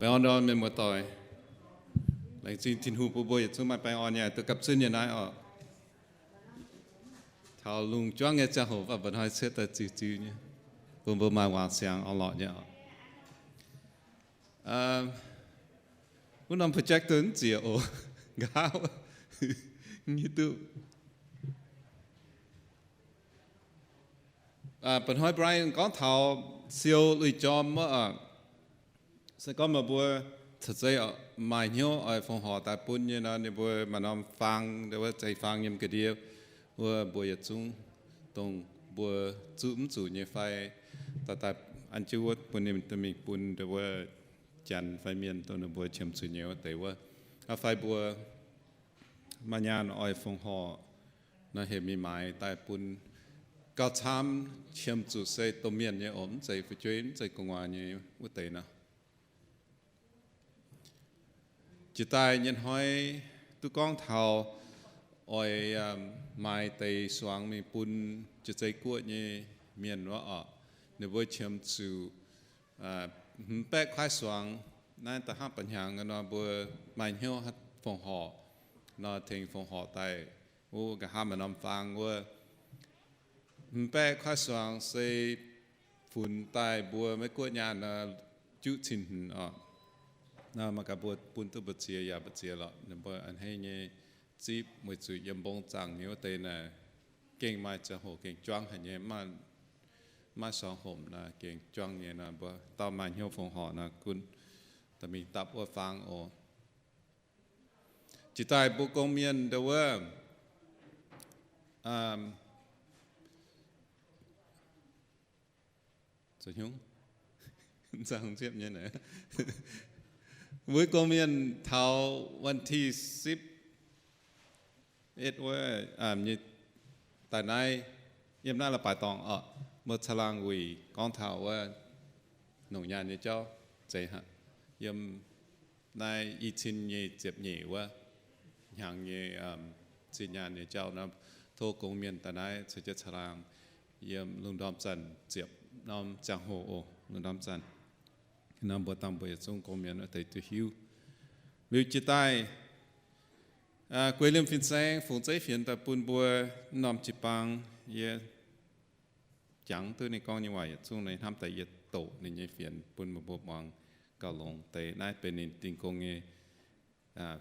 Baengh orn ndorm mienh muoz-doic. Laengz zingh Tin-Hungh bun mbuo yietc zungv maaih baengh orn nyei duqv gapv zunv nyei naaiv oc. Taux lungh juangv nyei ziangh hoc, mv baac mba'hnoi cietv daaih ziux-ziux nyei, bun mbuo maaih wangc siangx orn-lorqc nyei oc. Wuov norm projector mv zieqc oc. Nqa'haav hiuv duqv. Mba'hnoi Brian gorngv taux siou lui-jorm wuov, se gorngv meih mbuo caux zeiz maaih hnyouv oix fongc horc daaih bun nyei nor, ninh mbuo maaih norm faang, wuov zeiv-faang yiem ga'ndiev, wuov mbuo yietc zungv dongh mbuo zuqv mv zuqc nyei fai, daaih daaih an jienv wuov bun ninh mingh bun wuov Janx fai Mienh dongh ninh mbuo qiemx zuqc nyei wuov deix wuov. Fai mbuo maaih nyaanh oix fongc horc nor, heuc mingh maaiz daaih bun gauh camv qiemx zuqc se domh mienh nyei oc, mv zeiz fu'jueiv, mv zeiz gu'nguaaz nyei wuov deix nor. Jiex daaih nyei hnoi duqv gorngv taux oix maaiz deix suangx mingh bun jiex zei guoqv nyei mienh wuov oc. Ninh mbuo qiemx zuqc hmz baeqv kuaaiv suangx. Naaiv da'hnangv ba'hnyangx nor mbuo maaih hnyouv fongc horc nor, tengx fongc horc daaih wuov nqa'haav maaih norm faang wuov. Hmz baeqv kuaaiv suangx se funx daaih mbuo Meiv Guoqv nyaanh nor juqv cin-hmz oc. Nor mangc gaax mbuo bun duqv mbu'ziex yaac mbu'ziex lorqc, ninh mbuo a'hneiv nyei zipv weic zuqc yiem mbong zaangc nyei wuov deix naaic gengh maaih ziangh hoc gengh juangv haic nyei, maiv suangx homc naaic gengh juangv nyei nor, mbuo dauh maaih hnyouv fongc horc nor gunv daaih mingh dapv wuov faang oc. Jiex daaih mbuo gong mienh ndau wuov, mbuo gong mienh taux วันที่สิบเอ็ด wuov nyei daaih naaiv, yiem naaiv la'baaix dorngx oc, mbuo caangh laangh wuic gorngv taux wuov longc nyaanh nyei jauv zeiz hnangv. Yiem naaiv i cin nyei ziepc nyeic wuov hnyangx nyei zinh nyaanh nyei jauv nor, tov gong mienh daaih naaiv caux jienv caangh laangh yiem lungh ndorm zanc ziepc norm ziangh hoc oc, lungh ndorm zanc. Nor mbuo dangh mbuo yietc zungv gong mienh wuov deix duqv hiuv. Liuz jiex daaih guei liemh fin-saeng fungx zeiv fienx daaih bun mbuo norm jiu-baang. Yie jangx duqv ninh gorngv nyei waac yietc zungv, ninh hnamv daaih yie doqc ninh nyei fienx bun meih mbuo muangx gauh longx deix. Naaiv benx ninh dingh gong nyei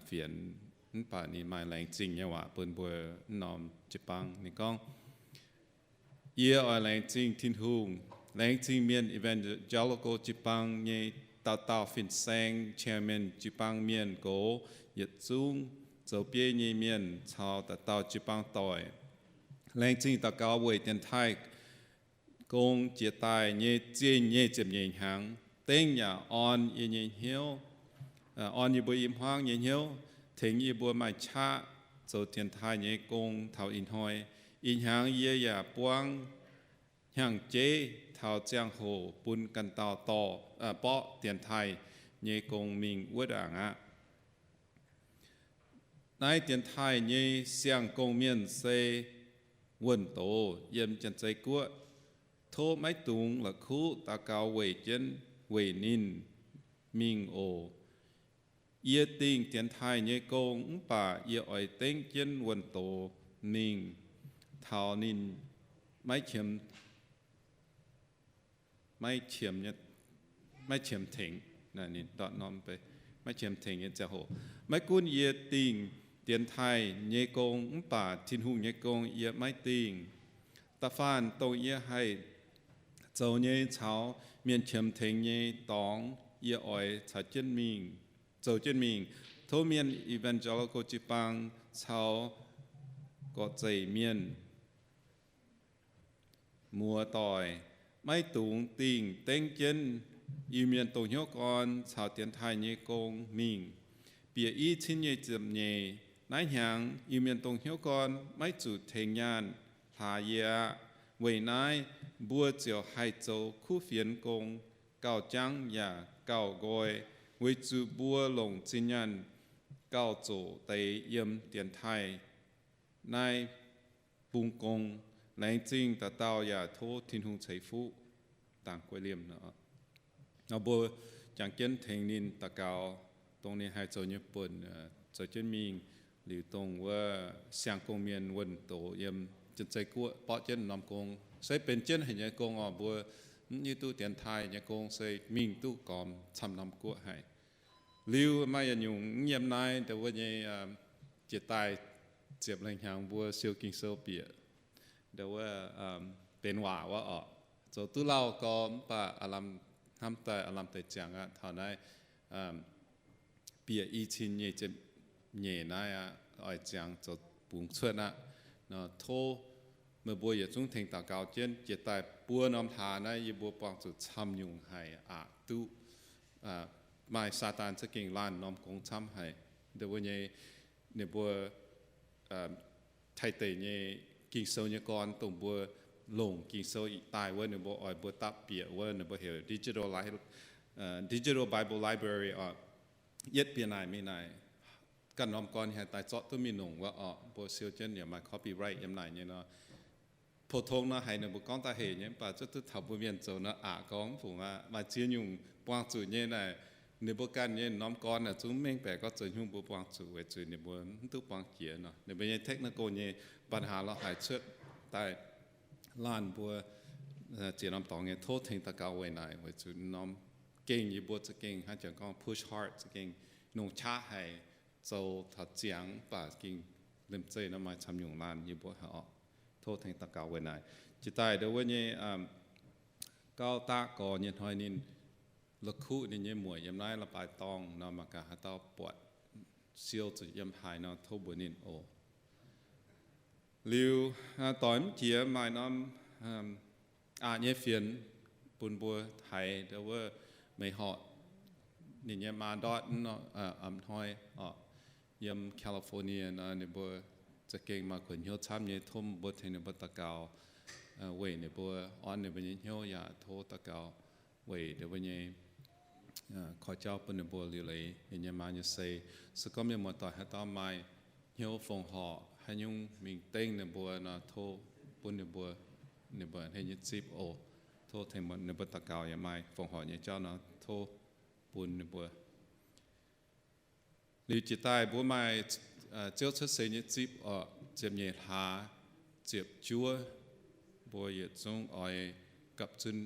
fienx, mv baac ninh maaih laengz zingh nyei waac bun mbuo norm jiu-baang. Ninh gorngv, Yie oix laengz zingh Tin-Hungh, laengz zingh mienh Evangelical jiu-baang nyei dauh dauh fin-saeng, chairman, jiu-baang mienh, gox yietc zungv zoux bieiv nyei mienh caux dauh dauh jiu-baang doic. Laengz zingh daux gaux weic dienx taaih gong jiex daaih nyei zinh nyei ziepc nyeic hnyangx. Dengv yaac orn yie nyei hnyouv, orn yie mbuo i hmuangv nyei hnyouv, tengx yie mbuo maaih qaqv zoux dienx taaih nyei gong taux ih hnoi. Ih hnyangx yie yaac buangv hnyangx-jeiv taux ziangh hoc bun ganh dauh dorh, borqv dienx taaih nyei gong mingh wuov ndaangc aqv. Naaiv dienx taaih nyei siang-gong-mienh se wuonh doz yiem Janx-Zei Guoqv. Tov maiv dungx la'kuqv daux gaux weic jienv, weic ninh mingh oc. Yie dingh dienx taaih nyei gong mv baac yie oix dengv jienv wuonh doz mingh taux ninh maiv qiemx, maiv qiemx, maiv qiemx tengx, maiv qiemx tengx nyei ziangh hoc. Maiv gunv yie dingh dienx taaih nyei gong mv baac Tin-Hungh nyei gong yie maiv dingh. Da'faanh dongh yie haih zoux nyei caux mienh qiemx tengx nyei dorngx, yie oix caux jienv mingh, zoux jienv mingh. Tov mienh Evangelical jiu-baang caux gorqv-zeih mienh muoz-doic maiv dungx dingh dengv jienv Iu-Mienh dongh hnyouv gorn caux dienx taaih nyei gong mingh. Bieqc i cin nyei ziepc nyeic naaiv hnyangx, Iu-Mienh dongh hnyouv gorn maiv zuqc tengx nyaanh hlaax yie aqv. Weic naaiv, mbuo ziouc haih zoux kuv fienx gong gauh jangv yaac gauh nqoi, weic zuqc mbuo longc zinh nyaanh gauh zoqc deix yiem dienx taaih naaiv bung gong. Laengz zingh dauh dauh yaac tov Tin-Hungh ceix fuqv. Dangh guei liemh nor, mbuo jangx jienv tengx ninh daux gaux, dongh ninh haih zoux nyei buonc, zoux jienv mingh. Liuz dongh wuov siang-gong mienh wuonh doz yiem Janx-Zei Guoqv borqv jienv norm gong, se benx jienv haic nyei gong oc. Mbuo mv hiuv duqv dienx taaih nyei gong se mingh duqv gormx camv norm guoqv haic. Liuz maaih yietc nyungc mv yiem naaiv ndau wuov nyei jiex daaih ziepc lengh hnyangx mbuo siou Ging-Sou bieqc ndau wuov benx waac wuov oc. Zoux duqv lauh gorx mv baac aav lamh hnamv daaih aav lamh deix ziangx aqv. Taux naaiv bieqc i cin nyeic ziepc nyeic naaiv aqv, oix ziangx zoux bungx cuotv aqv. Nor tov meih mbuo yietc zungv tengx daux gaux jienv jiex daaih buo norm hlaax naaiv yie mbuo buangh zuqc camv nyungc haic aqc duqv maaih Saadaan za'gengh laanh norm gong camv haic. Ndau wuov nyei ninh mbuo Taiv deic nyei Ging-Sou nyei gorn, dongh mbuo longc Ging-Sou daaih wuov, ninh mbuo oix mbuo dapv bieqc wuov, ninh mbuo heuc digital li-, digital Bible library oc. Yietv bieqc naaic mingh naaic, ganh norm gorn haih daaih zorqv duqv mingh longc wuov oc. Mbuo siou jienv yaac maaih copyright yiem naaic nyei nor. Pou tong nor haiz ninh mbuo gorngv daaih hec nyei, mv baac zuqc duqv taux mbuo mienh zoux nor aqc gorngv mv fungc aqv. Maaih ziex nyungc buangh zuqc nyei naaic, ninh mbuo ganh nyei norm gorn naaic zungv mengh baeqc gorngv zoux haaix nyungc mbuo buangh zuqc, weic zuqc ninh mbuo mv duqv buang jiex nor. Ninh mbuo nyei technical nyei ปัญหา lorqc haiz cuotv daaih laanh mbuo ziex norm dorngx nyei. Tov tengx daux gaux weic naaic, weic zuqc norm gengh yie mbuo za'gengh hnangv janx gorngv push hard, za'gengh nongc qaqv haic, zoux taux ziangx mv baac gengh liemh zeih nor maaih camv nyungc laanh yie mbuo haic oc. Tov tengx daux gaux weic naaic. Jiex daaih ndau wuov nyei gauv daqv gorx nyei hnoi ninh la'kuqv ninh nyei muoc yiem naaiv la'baaix dorngh nor, mangc gaax haaix dauh buatc siou zuqc yiem haaix nor tov mbuox ninh oc. Liuz doix mv jiex maaih norm aqc nyei fienx bun mbuo haiz ndau wuov meix horqc ninh nyei maa ndortv hnoi oc. Yiem California nor ninh mbuo za'gengh maaih kuonx hnyouv camv nyei. Tov mbuo tengx ninh mbuo daux gaux weic ninh mbuo, orn ninh mbuo nyei hnyouv yaac tov daux gaux weic ninh mbuo nyei koiv jauv bun ninh mbuo liuc leiz ninh nyei maa nyei sei. Se gorngv mienh muoz-doic haaix dauh maaih hnyouv fongc horc haaix nyungc mingh dengv ninh mbuo nor, tov bun ninh mbuo, ninh mbuo hei nyei zipv oc. Tov tengx ninh mbuo daux gaux. Yaac maaih fongc horc nyei jauv nor, tov bun ninh mbuo. Liuz jiex daaih mbuo maaih Ziouv cuotv seix nyei zipv oc, ziepc nyeic hlaax, ziepc juov. Mbuo yietc zungv oix gapv zunv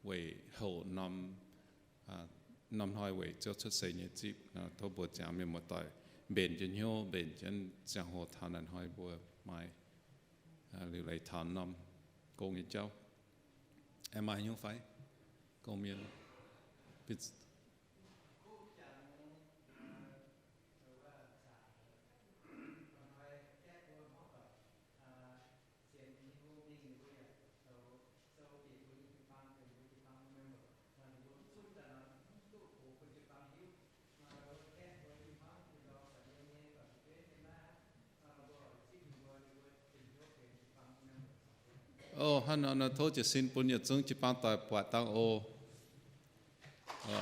weic houc norm, norm hnoi weic Ziouv cuotv seix nyei zipv. Tov mbuo ziangx mienh muoz-doic mbenc jienv hnyouv, mbenc jienv ziangh hoc taux naaiv hnoi mbuo maaih liuc leiz taux norm gong nyei jauv. Aengx maaih hnyouv fai? Gong-mienh. Ov, hnangv nor nor tov jiez sin bun yietc zungv jiu-baang doic buatc dangh oc.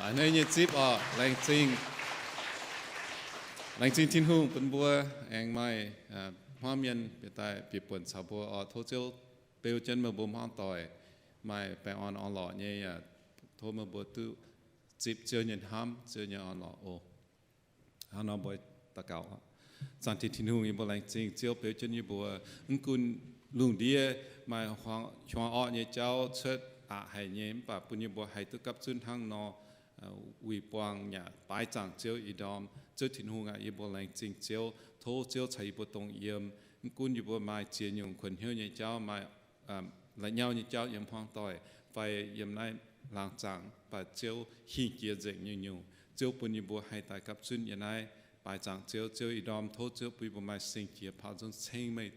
A'hneiv nyei zipv oc. Laengz zingh, laengz zingh Tin-Hungh bun mbuo aengx maaih hmuangv mienh bieqc daaih bieqc buonc caux mbuo oc. Tov Ziouv beu jienv meih mbuo hmuangv doic maaih baengh orn orn-lorqc nyei. Tov meih mbuo duqv zipv Ziouv nyei hnamv, Ziouv nyei orn-lorqc oc. Hnangv nor mbuo daux gaux. Zaangc Diex Tin-Hungh, yie mbuo laengz zingh Ziouv beu jienv yie mbuo. Mv gunv lungh ndiev maaih hiuang orqv nyei jauv cuotv aqc haic nyei, mv baac bun yie mbuo haih duqv gapv zunv hnangv nor, wuic buangh yaac baaix zaangc Ziouv ih ndorm. Ziouv Tin-Hungh aac, yie mbuo laengz zingh Ziouv. Tov Ziouv caux yie mbuo dongh yiem. Mv gunv yie mbuo maaih ziex nyungc kuonx hnyouv nyei jauv, maaih la'nyauv nyei jauv yiem hmuangv doic fai yiem naaiv laangz zaangc, mv baac Ziouv hingh jiex nzengc nyungc-nyungc. Ziouv bun yie mbuo haih daaih gapv zunv yiem naaiv baaix zaangc Ziouv. Ziouv ih ndorm tov Ziouv bun yie mbuo maaih sing-jiex paaux nzung ceng meih,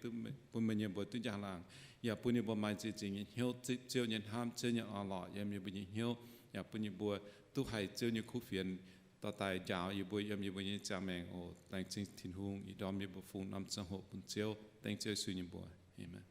bun meih nyei mbuox duqv njang-laangc, yaac bun yie mbuo maaih nzieqc nzingc nyei hnyouv zipv Ziouv nyei hnamv, Ziouv nyei orn-lorqc yiem yie mbuo nyei hnyouv, yaac bun yie mbuo duqv haih Ziouv nyei kuv fienx dorh daaih njaaux yie mbuo yiem yie mbuo nyei ziangh maengc oc. Laengz zingh Tin-Hungh ih ndorm yie mbuo fungx norm ziangh hoc bun Ziouv, dengv Ziouv Yesu nyei mbuox. Aamen.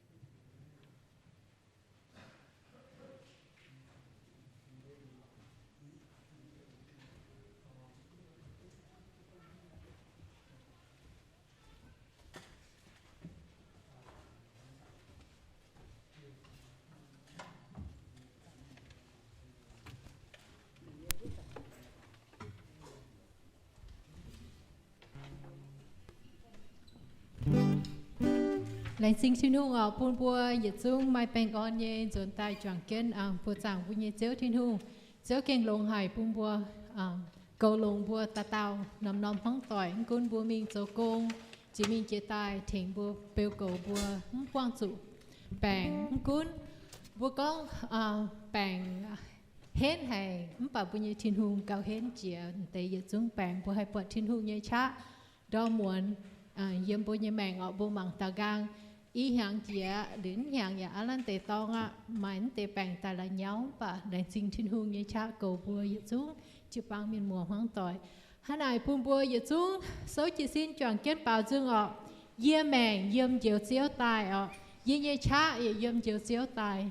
Laengz zingh Tin-Hungh oc, bun mbuo yietc zungv maaih baengh orn nyei nzuonx daaih juangc jienv buoz-zaangc mbuo nyei Ziouv Tin-Hungh. Ziouv gengh longx haic bun mbuo goux longx mbuo dauh dauh norm-norm hmuangv doic, mv gunv mbuo mingh zoux gong, jiex mingh jiex daaih, tengx mbuo beu goux mbuo, mv buangh zuqc baengc. Mv gunv mbuo gorngv baengc henv haic, mv baac mbuo nyei Tin-Hungh gauh henv jiex deix yietc zungv baengc. Mbuo haih buatc Tin-Hungh nyei qaqv ndorm muonz yiem mbuo nyei maengc oc. Mbuo mangc daaux nqaang, i hnyangx jiex liuz, hnyangx yaac aav lanv deix dorngx aqv, maaih mv deix baengc daaih la'nyauv, mv baac laengz zingh Tin-Hungh nyei qaqv goux mbuo yietc zungv jiu-baang mienh muoz hmuangv doic. Hnangv naaic bun mbuo yietc zungv souv jiez sin juangc jienv baaux nzung oc. Yie maengc yiem Njoux Ziouv daaih oc. Yie nyei qaqv yaac yiem Njoux Ziouv daaih.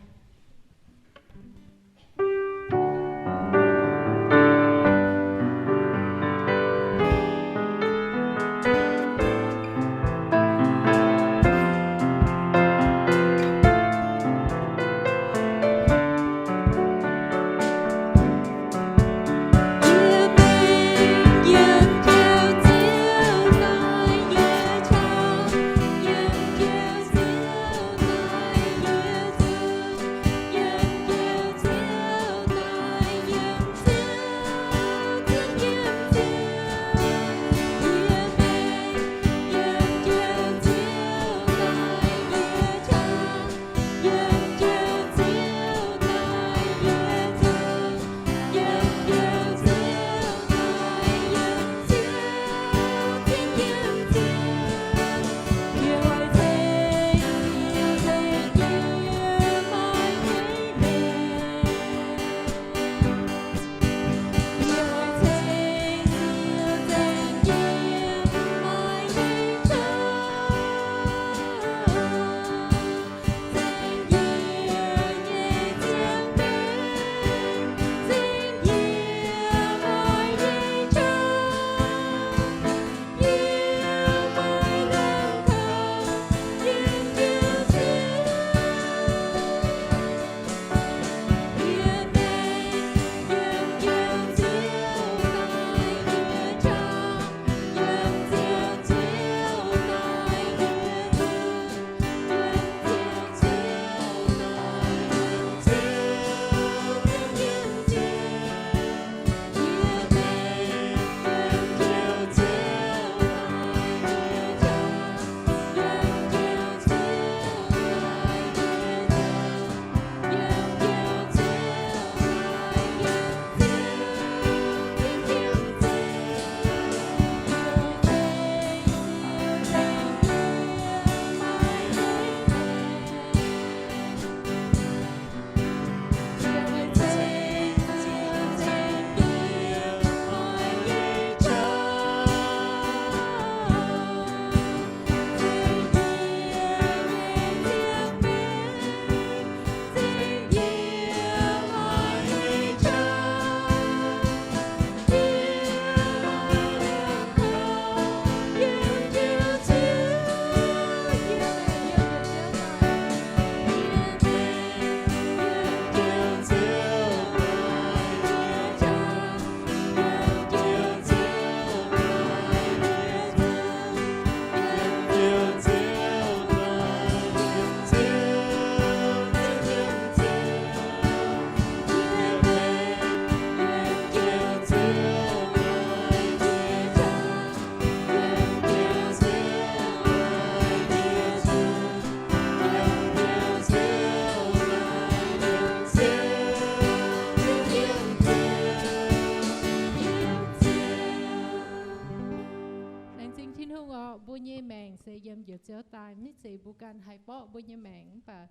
Laengz zingh Tin-Hungh oc, mbuo nyei maengc se yiem Njoux Ziouv daaih. Maiv zeiz mbuo ganh haih borqv mbuo nyei maengc, mv baac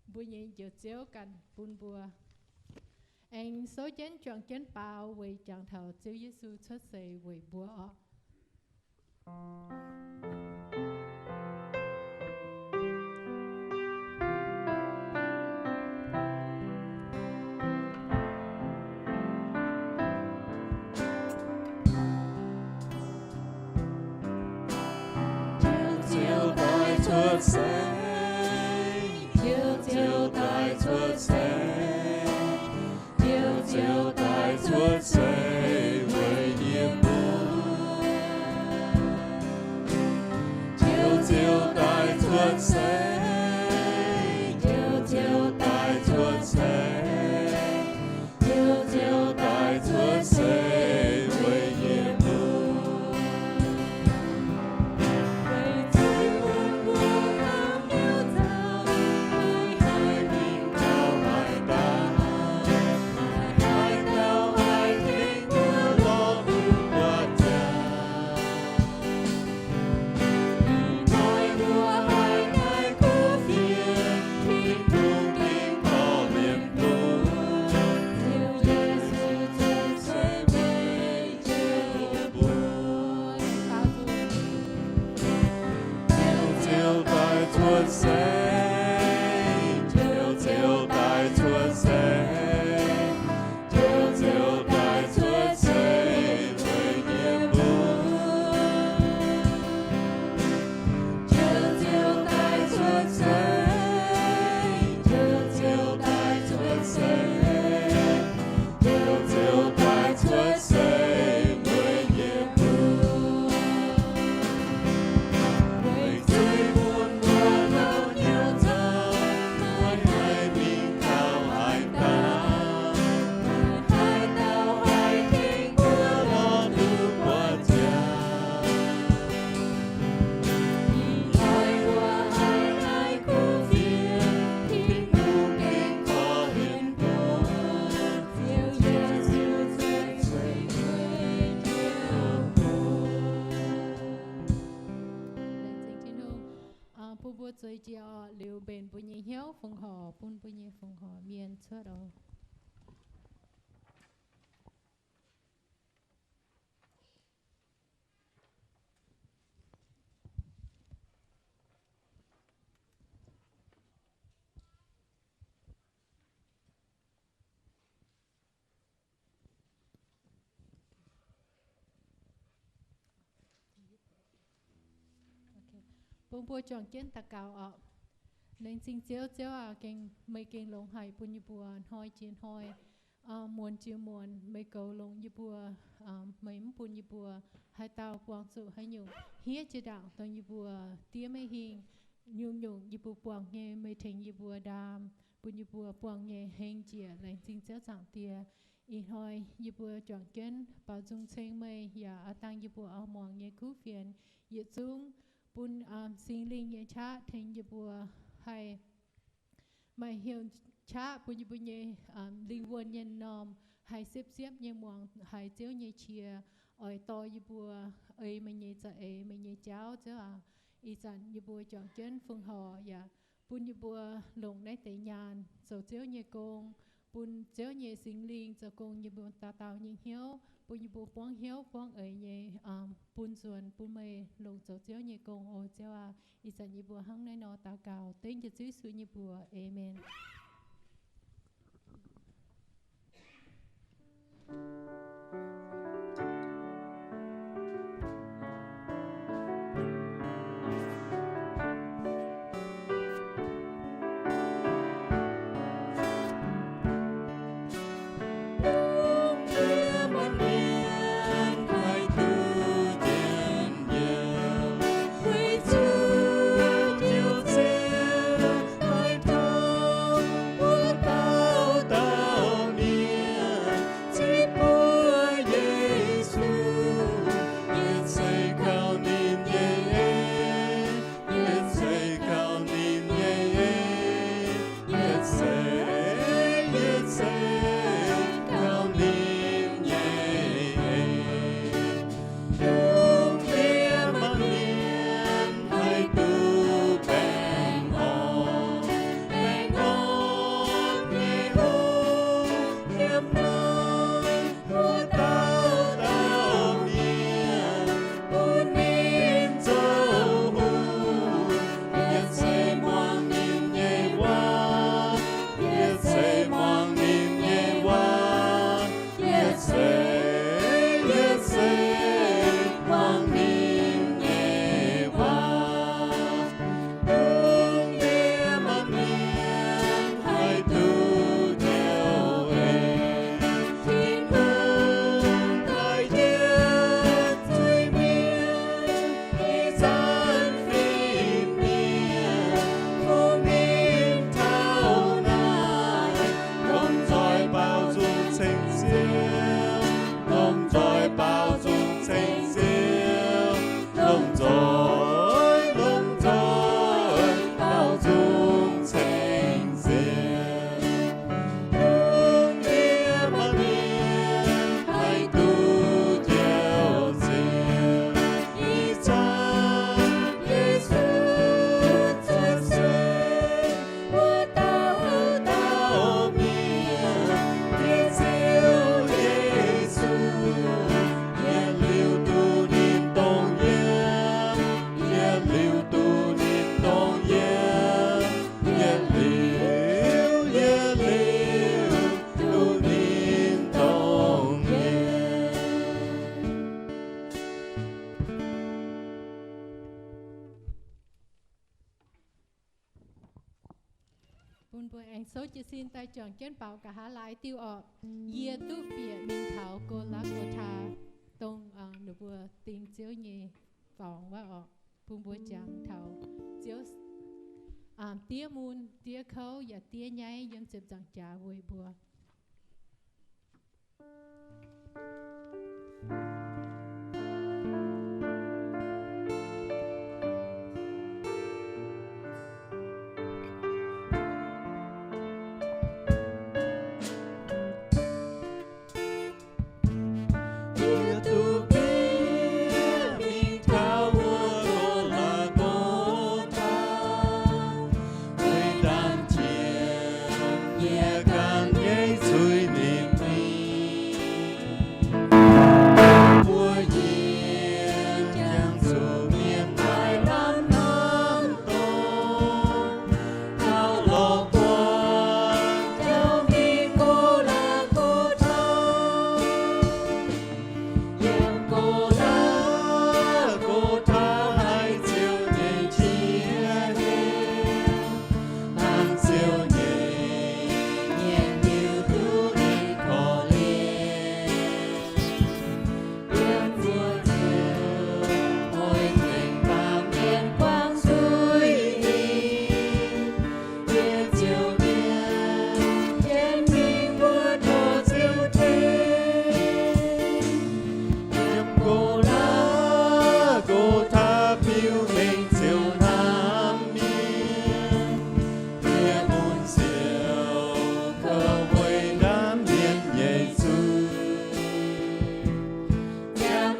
mbuo nyei Njoux Ziouv ganh bun mbuo. Aengx souv jienv juangc jienv baaux weic jangx taux Ziouv Yesu cuotv seix weic mbuo oc. Ziouv daaih cuotv seix, Ziouv, Ziouv daaih cuotv seix, Ziouv, Ziouv daaih cuotv seix weic yie mbuo. Ziouv, Ziouv daaih cuotv seix, Zueiz jiex orqc, liuz mbenc mbuo nyei hnyouv fongc horc, bun mbuo nyei fongc horc mienh cuotv oc. Bun mbuo juangc jienv daux gaux oc. Laengz zingh Ziouv, Ziouv aac, gengh meih gengh longx haic bun yie mbuo hnoi jiex hnoi, muonz jiex muonz meih goux longx yie mbuo, meih mv bun yie mbuo haaix dauh buangh zuqc haaix nyungc hniev jiex ndaangc dongh yie mbuo diev maiv hingh. Nyungc-nyungc yie mbuo buangh nyei meih tengx yie mbuo ndaam, bun yie mbuo buangh nyei heng njiec. Laengz zingh Ziouv Zaangc Diex, ih hnoi yie mbuo juangc jienv baaux nzung ceng meih yaac oix dangh yie mbuo oix muangx nyei kuv fienx yietc zungv bun Singx Lingh nyei qaqv tengx yie mbuo haih maaih hnyouv qaqv bun yie mbuo nyei lingh wuonh nyei m'normh haih siepv-siepv nyei muangx haiz Ziouv nyei qiex, oix dorh yie mbuo eix meih nyei za'eix, meih nyei jauv. Ziouv aac, ih zanc yie mbuo juangc jienv fongc horc yaac bun yie mbuo longc naaiv deix nyaanh zoux Ziouv nyei gong, bun Ziouv nyei Singx Lingh zoux gong yie mbuo dauh dauh nyei hnyouv, bun yie mbuo buangv hnyouv buangv eix nyei bun nzuonx bun meih longc zoux Ziouv nyei gong oc. Ziouv aac, ih zanc yie mbuo hnangv naaiv nor daux gaux dengv Ziouv Yesu nyei mbuox. Aamen. Bun mbuo aengx souv jiez sin daaih juangc jienv baaux nqa'haav laaix diuh orqc. Yie duqv bieqc mingh taux Go^lakc^o^taa, dongh ninh mbuo ding Ziouv nyei dorngx wuov orqc. Bun mbuo jangx taux Ziouv diev mun, diev kouv, yaac diev nyaiv yiem ziepc nzaangc jaax weic mbuo.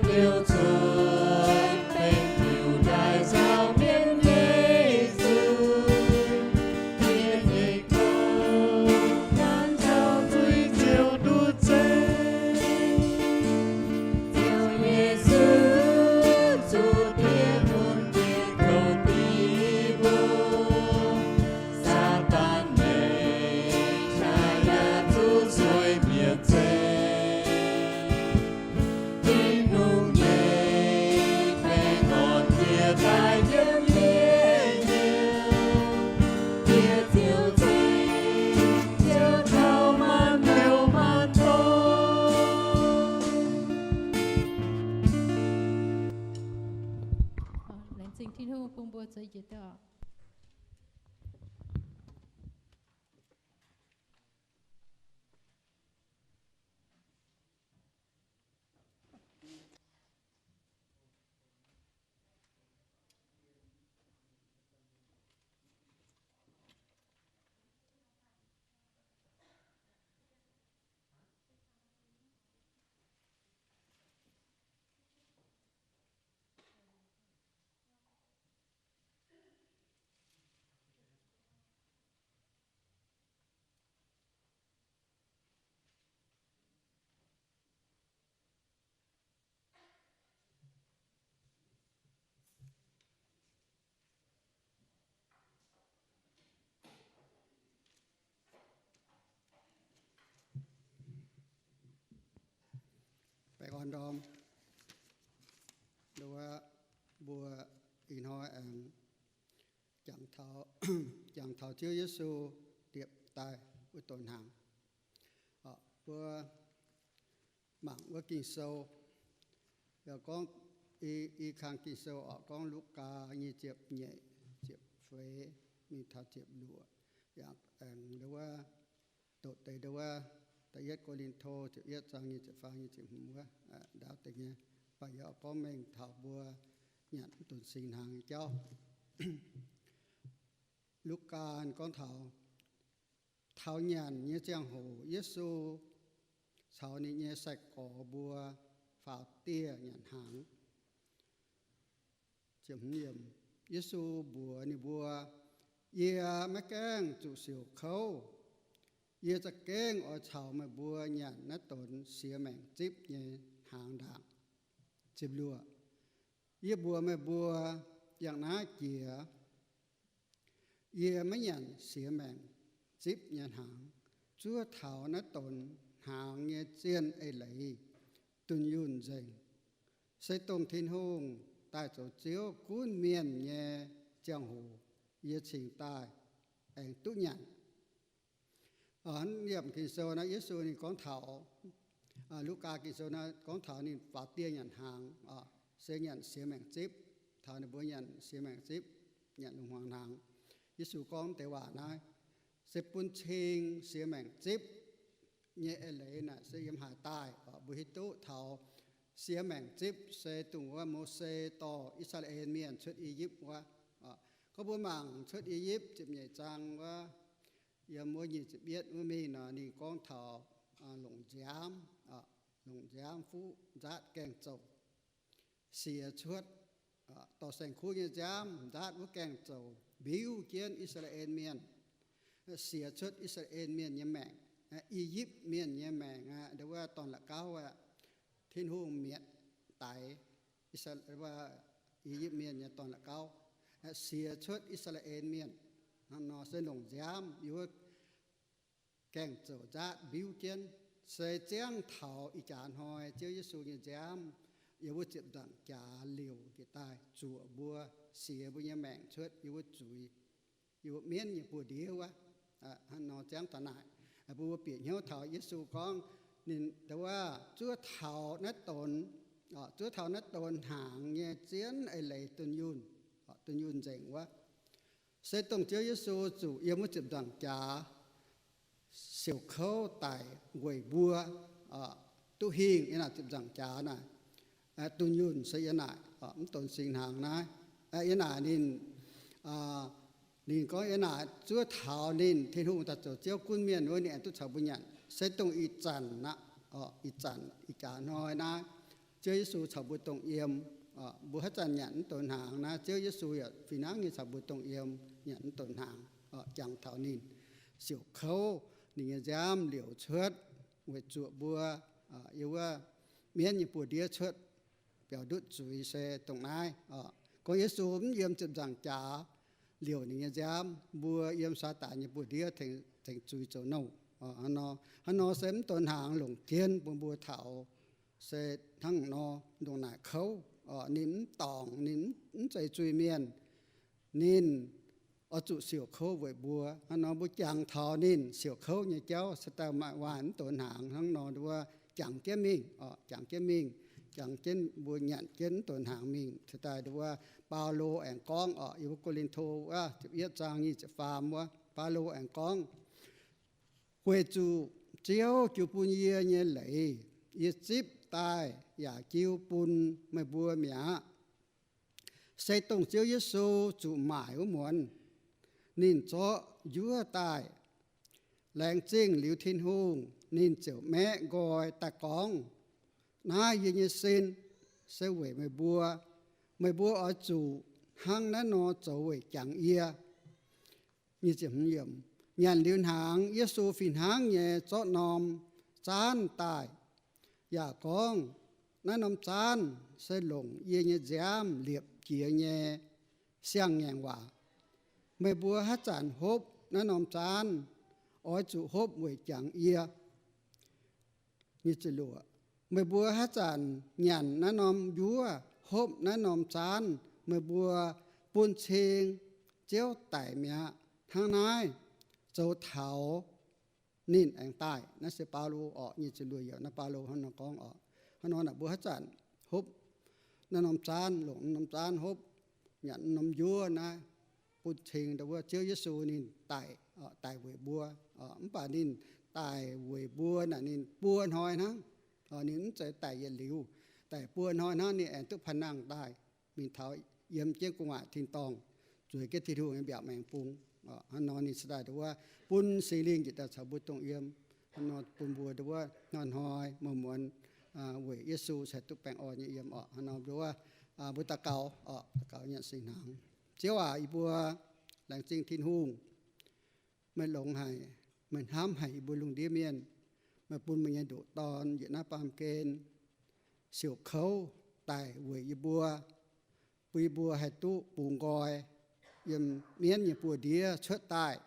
Ziouv cuotv benx Yiutai nzaaux mienv Yesu, yie nyei gouv nanv taux zuiz Ziouv nduqc zeiv. Ziouv Yesu zuqc diex mun nyei kouv dingc mbuo, Saadaan nyei qaqv yaac zuqc sueih mietc zeiv. Tin-Hungh nyei baengh orn jiex daaih yiem yie nyei, yie ziouc ceng Ziouv taux maanc hnyouv maanc dorngx. Laengz zingh Tin-Hungh bun mbuo zoux jiex daaih. Baengh orn ndorm. Nduov mbuo ih hnoi aengx jangx taux, jangx taux Ziouv Yesu liepc daaih wuov donx hnaangx. Mbuo mangc wuov Ging-Sou, yaac gorngv i, i kang Ging-Sou oc, gorngv Lugaa nyic ziepc nyeic, ziepc feix mingh taux ziepc luoqc, yaac aengx nduov, doqc deix nduov, da'yietv Ko^lin^to ziepc yietv zaang nyic ziepc faam, nyic ziepc hmz wuov, ndaauv deix nyei, baac yaac gorngv mengh taux mbuo nyanc mv donx singx hnaangx nyei jauv. Lugaa gorngv taux, taux nyanc nyei ziangh hoc Yesu caux ninh nyei sai-gorx mbuo faaux dieh nyanc hnaangx. Yesu mbuox ninh mbuo, Yie maiv gaengh zuqc siouc kouv. Yie za'gengh oix caux meih mbuo nyanc naaiv donx siex maengc zipv nyei hnaangx ndaangc. Ziepc luoqc, Yie mbuox meih mbuo, yangh naaiv jiex yie maiv nyanc siex maengc zipv nyei hnaangx, zuov taux naaiv donx hnaangx nyei zien eix leiz dunh yunh nzengc, se dongh Tin-Hungh daaih zoux Ziouv gunv mienh nyei ziangh hoc yie cingx daaih aengx duqv nyanc. Liemh Ging-Sou naaiv Yesu ninh gorngv taux, Lugaa Ging-Sou naaiv gorngv taux ninh faaux dieh nyanc hnaangx, se nyanc siex maengc zipv, taux ninh mbuo nyanc siex maengc zipv, nyanc lungh hmuangx hnaangx. Yesu gorngv deix waac naaiv se bun cing siex maengc zipv nyei eix leiz naaic se yiem haaix daaih. Mbuo hiuv duqv taux siex maengc zipv se dongh wuov Mose dorh I^saa^laa^en Mienh cuotv I^yipv wuov. Gorngv mbuo mangc cuotv I^yipv ziepc nyeic zaang wuov, yiem wuov nyic ziepc yietv wuov mingh nor, ninh gorngv taux longc nziaamv, longc nziaamv fuqv nzaatv gaeng-zoux, siex cuotv, dorh saeng-kuv nyei nziaamv nzaatv wuov gaeng-zoux mbiuv jienv I^saa^laa^en Mienh, siex cuotv I^saa^laa^en Mienh nyei maengc, I^yipv Mienh nyei maengc aqv, nduov wuov dorn-la'gauv aqv. Tin-Hungh mietc daix I^yipv Mienh nyei dorn-la'gauv, siex cuotv I^saa^laa^en Mienh. Hnangv nor se longc nziaamv yiem wuov gaeng-zoux nzaatv mbiuv jienv, se ziangv taux ih jaax hnoi Ziouv Yesu nyei nziaamv yiem wuov ziepc nzaangc jaax liouc njiec daaih zuoqc mbuo, siex mbuo nyei maengc cuotv yiem wuov zuiz, yiem wuov mienv nyei buoz-ndiev wuov. Hnangv nor ziangv taux naaic, mbuo bieqc hnyouv taux Yesu gorngv ninh nduov zuov taux naaiv donx, zuov taux naaiv donx hnaangx nyei zien eix leiz dunh yunh, dunh yunh nzengc wuov, se dongh Ziouv Yesu zuqc yiem wuov ziepc nzaangc jaax siouc kouv daic weic mbuo duqv hingh. Yiem naaic ziepc nzaangc jaax naaic, dunh yunh se yiem naaic, mv donx singx hnaangx naaiv. Yiem naaic ninh, ninh gorngv yiem naaic zuov taux ninh, Tin-Hungh daaih zoux Ziouv gunv mienh wuov, ninh aengx duqv caux mbuo nyanc. Se dongh ih zanc aqv, ih zanc ih jaax hnoi naaiv, Ziouv Yesu caux mbuo dongh yiem. Mbuo haaix zanc nyanc mv donx hnaangx naaiv, Ziouv Yesu yaac fih hnangv nyei caux mbuo dongh yiem, nyanc mv donx hnaangx, jangx taux ninh, siouc kouv ninh nyei nziaamv liouc cuotv, weic zuoqc mbuo yiem wuov mienv nyei buoz-ndiev cuotv biaux ndutv zuiz se dongh naaiv. Gorngv Yesu mv yiem ziepc nzaangc jaax, liouc ninh nyei nziaamv, mbuo yiem Saadaan nyei buoz-ndiev tengx zuiz zoux nouh. Hnangv nor se mv donx hnaangx longc jienv bun mbuo taux se hnangv nor, ndongc naaic kouv. Ninh mv dorngc, ninh mv zeiz zuiz-mienh. Ninh oix zuqc siouc kouv weic mbuo. Hnangv nor mbuo jangx taux ninh siouc kouv nyei jauv, se daaih maaih waac mv donx hnaangx hnangv nor, nduov jangx jienv mingh, jangx jienv mingh, jangx jienv mbuo nyanc jienv mv donx hnaangx mingh. Se daaih nduov Baulo aengx gorngv oc, yiem Ko^lin^to wuov ziepc yietv zaang nyic ziepc faam wuov, Baulo aengx gorngv, weic zuqc Ziouv jiu bun yie nyei leiz, yie zipv daaih yaac jiu bun meih mbuo mi'aqv. Se dongh Ziouv Yesu zuqc maaic wuov muonz, ninh zorqv njuov daaih. Laengz zingh liuz Tin-Hungh, ninh ziouc maeqv nqoi daaih gorngv, naaiv yie nyei sin se weic meih mbuo. Meih mbuo oix zuqc hnangv naaiv nor zoux weic jangx yie. Nyanc liuz hnaangx, Yesu fih hnangv nyei zorqv norm zaanv daaih, yaac gorngv, naaiv norm zaanv se longc yie nyei nziaamv liepc jiez nyei siang-ngaengc waac. Meih mbuo haaix zanc hopv naaiv norm zaanv, oix zuqc hopv weic jangx yie. Meih mbuo haaix zanc nyanc naaiv norm njuov, hopv naaiv norm zaanv, meih mbuo bun cing Ziouv daic mi'aqv. Hnangv naaiv zoux taux ninh aengx daaih. Naaiv se Baulo orqc, nyic ziepc luoqc yiemc naaiv Baulo hnangv nor gorngv orqc. Hnangv nor naaic mbuo haaix zanc hopv naaiv norm zaanv, longc naaiv norm zaanv hopv, nyanc naaiv norm njuov naaiv, bun cing ndau wuov Ziouv Yesu ninh daic, daic weic mbuo. Mv baac ninh daic weic mbuo naaic ninh buo hnoi hnangv. Ninh mv zeiz daic yietc liuz, daic buo hnoi hnangv ninh aengx duqv panh nangh daaih, mingh taux yiem jienv gu'nguaaic tin-dorngh, zueiz jienv Tin-Hungh nyei mbiaauc maengx bung. Hnangv nor ninh se daaih ndau wuov bun Singx Lingh njiec daaih caux mbuo dongh yiem. Hnangv nor bun mbuo ndau wuov hnoi-hnoi muonz-muonz weic Yesu cingx duqv baengh orn nyei yiem orqc. Hnangv nor ndau wuov mbuo daux gaux orqc, daux gaux nyanc singx hnaangx. Ziouv aac, yie mbuo laengz zingh Tin-Hungh. Meih longx haic, meih hnamv haic yie mbuo lungh ndiev mienh. Meih bun meih nyei ndoqc Dorn yietc naaiv baamh gen siouc kouv daic weic yie mbuo, bun yie mbuo haih duqv bungx nqoi yiem mienv nyei buoz-ndiev cuotv daaih.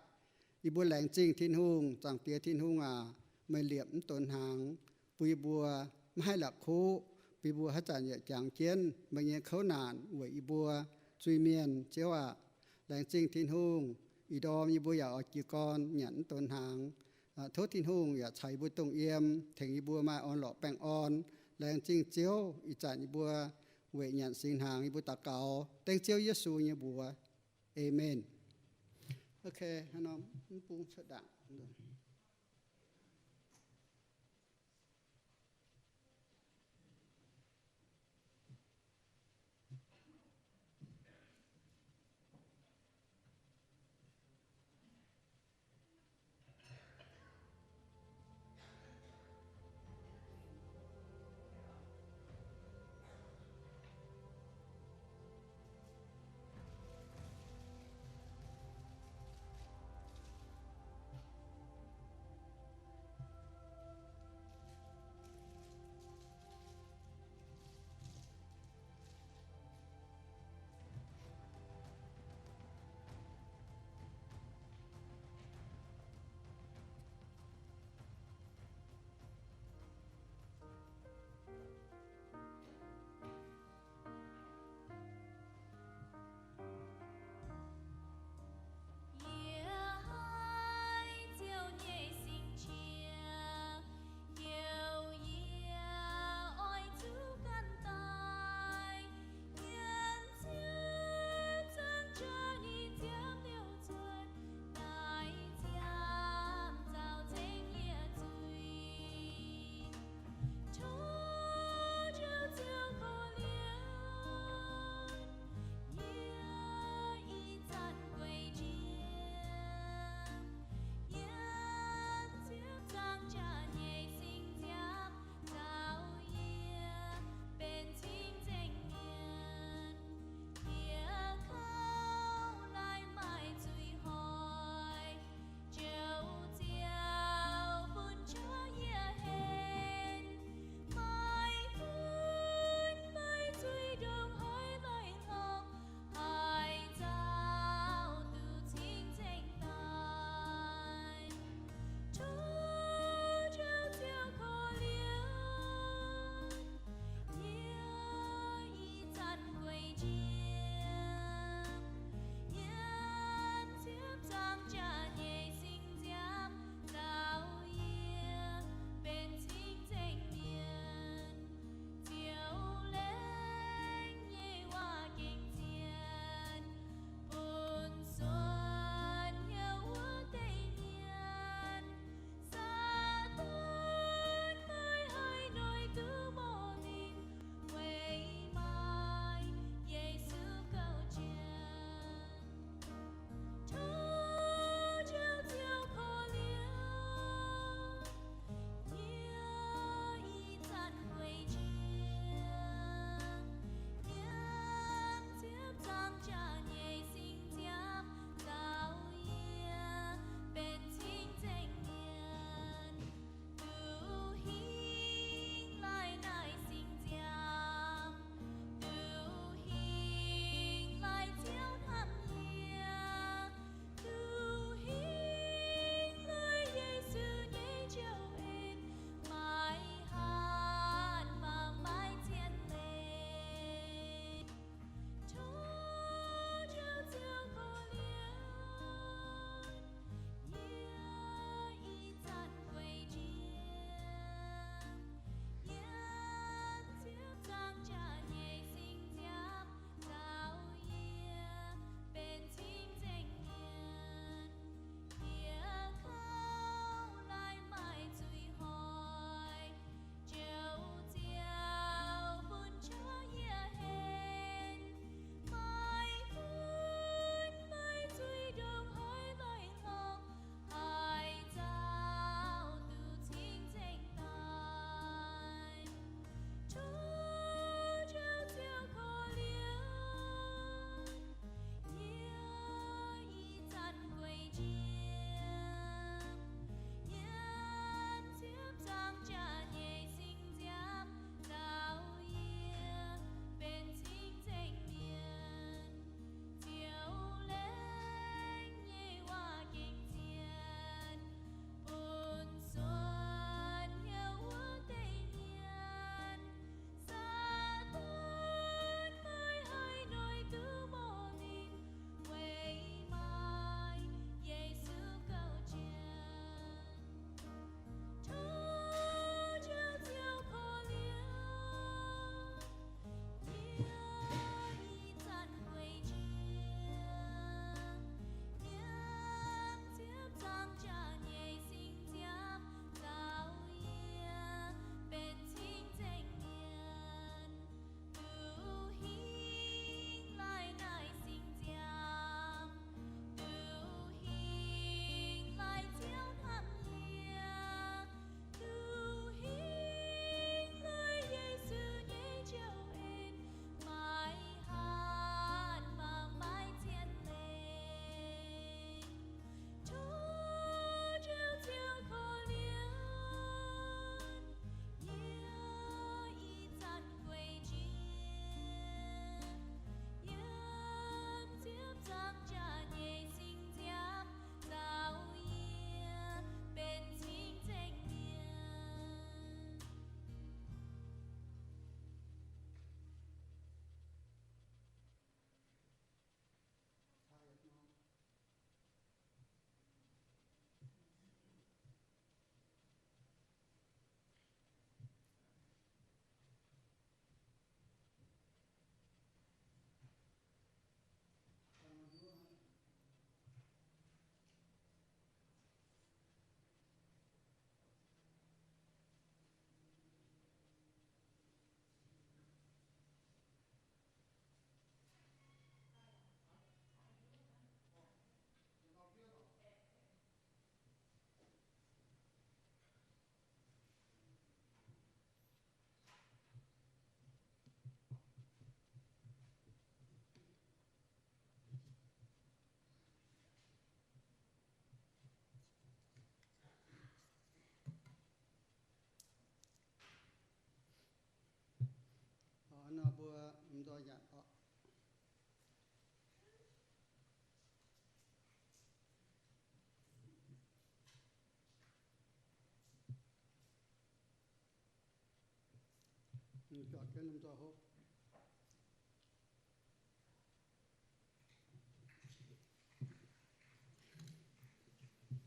Yie mbuo laengz zingh Tin-Hungh. Zaangc Diex Tin-Hungh aac, meih liepc mv donx hnaangx, bun yie mbuo maiv haih la'kuqv, bun yie mbuo haaix zanc yaac jangx jienv meih nyei kouv naanc weic yie mbuo zuiz-mienh. Ziouv aac, laengz zingh Tin-Hungh. Ih ndorm yie mbuo yaac oix jiez gorn nyanc mv donx hnaangx. Tov Tin-Hungh yaac caux yie mbuo dongh yiem, tengx yie mbuo maaih orn-lorqc baengh orn. Laengz zingh Ziouv. Ih zanc yie mbuo weic nyanc singx hnaangx yie mbuo daux gaux dengv Ziouv Yesu nyei mbuox. Aamen.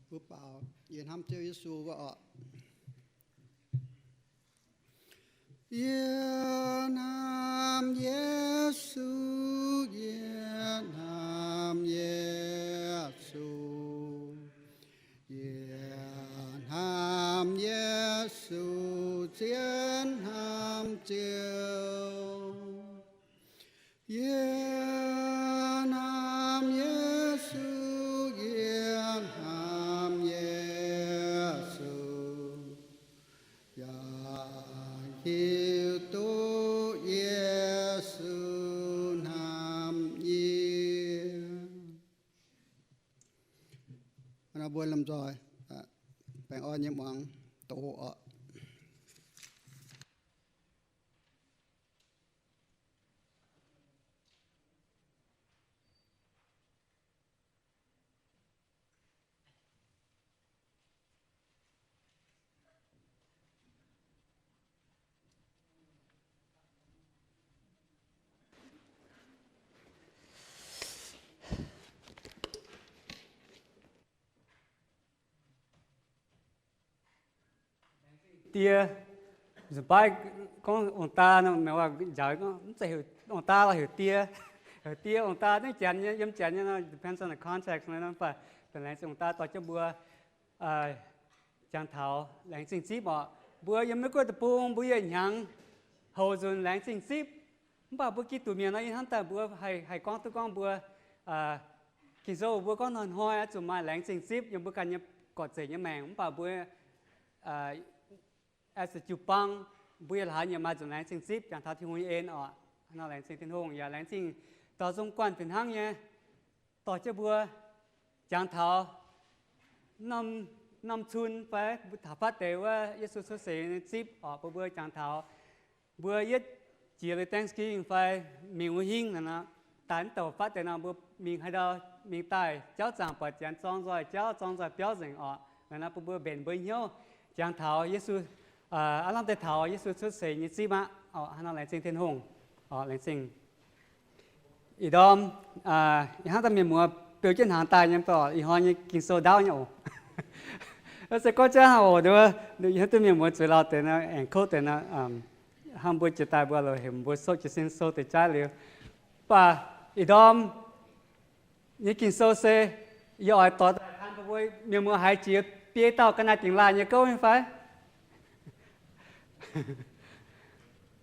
Mbuo baaux, yie hnamv Ziouv Yesu wuov oc. Yie hnamv Yesu, yie hnamv Yesu, yie hnamv Yesu, zien hnamv Ziouv. Yie hnamv Yesu, yie hnamv Yesu, yaac hiuv duqv Yesu hnamv yie. Mbuo lomh nzoih baengh orn nyei muangx doqc oc. Die, nzunc baav gorngv ong-daa nor, meih waac njaaux gorngv mv zeiz ong-daa lorqc, heuc die. Heuc die, ong-daa, naaiv Janx nyei, yiem Janx nyei nor, depends on the context nor, mv baac laengz zingh ong-daa dorh jienv mbuo jangx taux laengz zingh zipv oc. Mbuo yiem Meiv Guoqv deic-bung mbuo yietc hnyangx houx nzunc laengz zingh zipv. Mv baac mbuo Giduc mienh nor, yie hnamv daaih mbuo haih, haih gorngv duqv gorngv mbuo Ging-Sou mbuo gorngv hnoi-hnoi oix zuqc maaih laengz zingh zipv yiem mbuo ganh nyei gorqv-zeic nyei maengc. Mv baac mbuo as a jiu-baang, mbuo yietc hlaax nyei maaih nzunc laengz zingh zipv jangx taux Tin-Hungh nyei en oc. Nor laengz zingh Tin-Hungh yaac laengz zingh dorh nzung guanh fih hnangv nyei dorh jienv mbuo jangx taux norm cun fai mbuo taux fatv deix wuov Yesu cuotv seix nyei zipv oc, bun mbuo jangx taux mbuo yietv jiex liuz Thanksgiving fai mingh wuov hingv naaic nor, daaih mv douc fatv deix nor mbuo mingh haaix ndau mingh daaih jauv zaangc buatc Janx zorng nzoih jauv, zorng nzoih biauv nzengc oc. Naaic nor bun mbuo mbenc mbuo hnyouv jangx taux Yesu, aav lamh deix taux Yesu cuotv seix nyei zipv aqv. Hnangv nor laengz zingh Tin-Hungh. Laengz zingh. Ih ndorm ih hnangv daaih mienh muoz beu jienv hnaangx daaih nyei, ih hnoi nyei Ging-Sou ndaauv nyei oc. Se gorngv jaav hnangv oc, ih hnoi duqv mienh muoz zueiz lauh deix nor, aengx kouv deix nor, hnangv mbuo jiex daaih mbuo loz hemx mbuo sou jiez sin sou deix jaav liuz. Mv baac ih ndorm nyei Ging-Sou se yie oix dorh daaih taan bun mbuo mienh muoz haiz jiex biei dauh ga'naaiv dingx laaih nyei gouv nyei fai?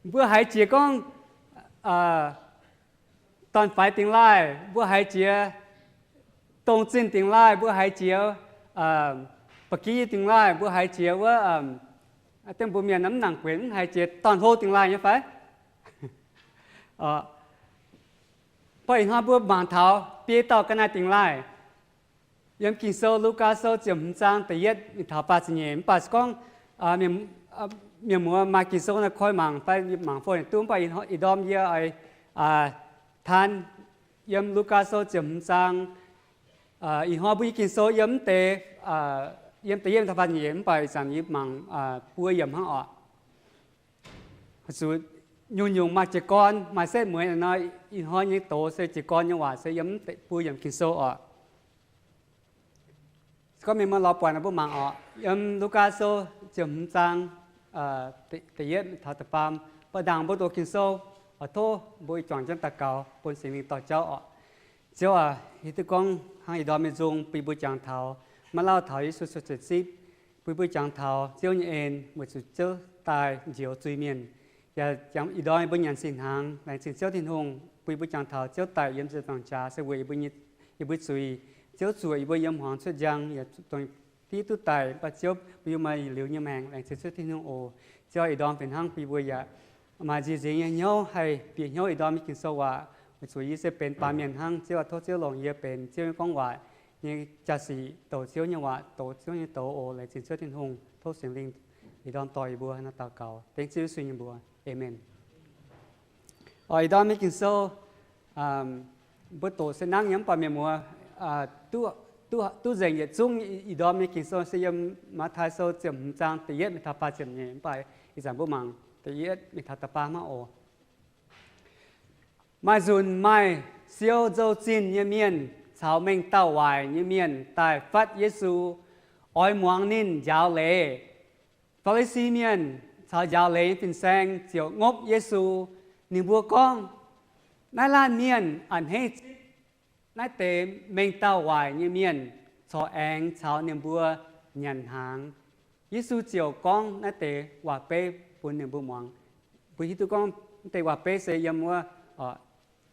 Mbuo haiz jiex gorngv dorn-faix dingx laaih, mbuo haiz jiex dongh zinh dingx laaih, mbuo haiz jiex ba'gi dingx laaih, mbuo haiz jiex wuov, dongh mbuo mienh mv nangc guenx mv haiz jiex dorn-hlo dingx laaih nyei fai? Mv baac ih hnoi mbuo mangc taux biei dauh ga'naaiv dingx laaih. Yiem Ging-Sou Lugaa Sou ziepc hmz zaang da'yietv mingh taux faah ziepc nyeic. Mv baac se gorngv mienh muoz maaih Ging-Sou nor koi mangc fai mangc fon duqv. Mv baac ih ndorm yie oix taan yiem Lugaa Sou ziepc hmz zaang, ih hnoi mbuo nyei Ging-Sou yiem mv deix, yiem da'yietv mingh taux faah ziepc nyeic. Mv baac ih zanc yie mangc buo yiemc hnangv oc. Zuqc nyungc-nyungc maaih jiez gorn, maaih setv mueiz nor, ih hnoi nyei doz se jiez gorn nyei waac se yiem mv deix buo yiemc Ging-Sou oc. Se gorngv mienh muoz lorz buatc nor mbuo mangc oc. Yiem Lugaa Sou ziepc hmz zaang da'yietv taux da'faam. Mv baac ndaangc mbuo doqc Ging-Sou, oix tov mbuo ih juangc jienv daux gaux bun Singx Lingh dorh jauv oc. Ziouv aac, hiuv duqv gorngv hnangv ih ndorm nyei nzung bun mbuo jangx taux, maiv lauh taux Yesu cuotv seix zipv, bun mbuo jangx taux Ziouv nyei en weic zuqc Ziouv daaih njoux zuiz-mienh. Yaac ih ndorm mbuo nyanc singx hnaangx, laengz zingh Ziouv Tin-Hungh bun mbuo jangx taux Ziouv daic yiem ziepc nzaangc jaax se weic yie mbuo zuiz. Ziouv zuoqc yie mbuo yiem hmuangx cuotv njang yaac dongh div duqv daic. Mv baac Ziouv bun yie maaih yietc liuz nyei maengc. Laengz zingh Ziouv Tin-Hungh oc. Ziouv, ih ndorm fih hnangv bun mbuo yaac maaih nziex nzingx nyei hnyouv haih bieqc hnyouv ih ndorm nyei Ging-Sou waac. Weic zuqc yie se benx baamh mienh hnangv. Ziouv aac, tov Ziouv longc yie benx Ziouv nyei gorngv waac nyei jaa-sic, douc Ziouv nyei waac, douc Ziouv nyei doz oc. Laengz zingh Ziouv Tin-Hungh. Tov Singx Lingh ih ndorm dorh yie mbuo nor daux gaux dengv Ziouv Yesu nyei mbuox. Aamen. Oc, ih ndorm nyei Ging-Sou, mbuo doqc se nangv nyei, mv baac mienh muoz duqv nzengc yietc zungv. Ih ndorm nyei Ging-Sou se yiem Matv^tai Sou ziepc hmz zaang da'yietv mingh taux faah ziepc nyeic, mv baac ih zanc mbuo mangc da'yietv mingh taux da'faam hnangv oc. Maaih nzunc maaih siou nzou-zinh nyei mienh caux mengh dauh waaic nyei mienh daaih fatv Yesu, oix muangx ninh njaaux leiz. Faa^li^si Mienh caux njaaux leiz nyei fin-saeng ziouc ngopv Yesu. Ninh mbuo gorngv, Naaiv laanh mienh a'hneiv zipv naaiv deix mengh dauh waaic nyei mienh corc aengx caux ninh mbuo nyanc hnaangx. Yesu ziouc gorngv naaiv deix waac-beiv bun ninh mbuo muangx. Mbuo hiuv duqv gorngv naaiv deix waac-beiv se yiem wuov,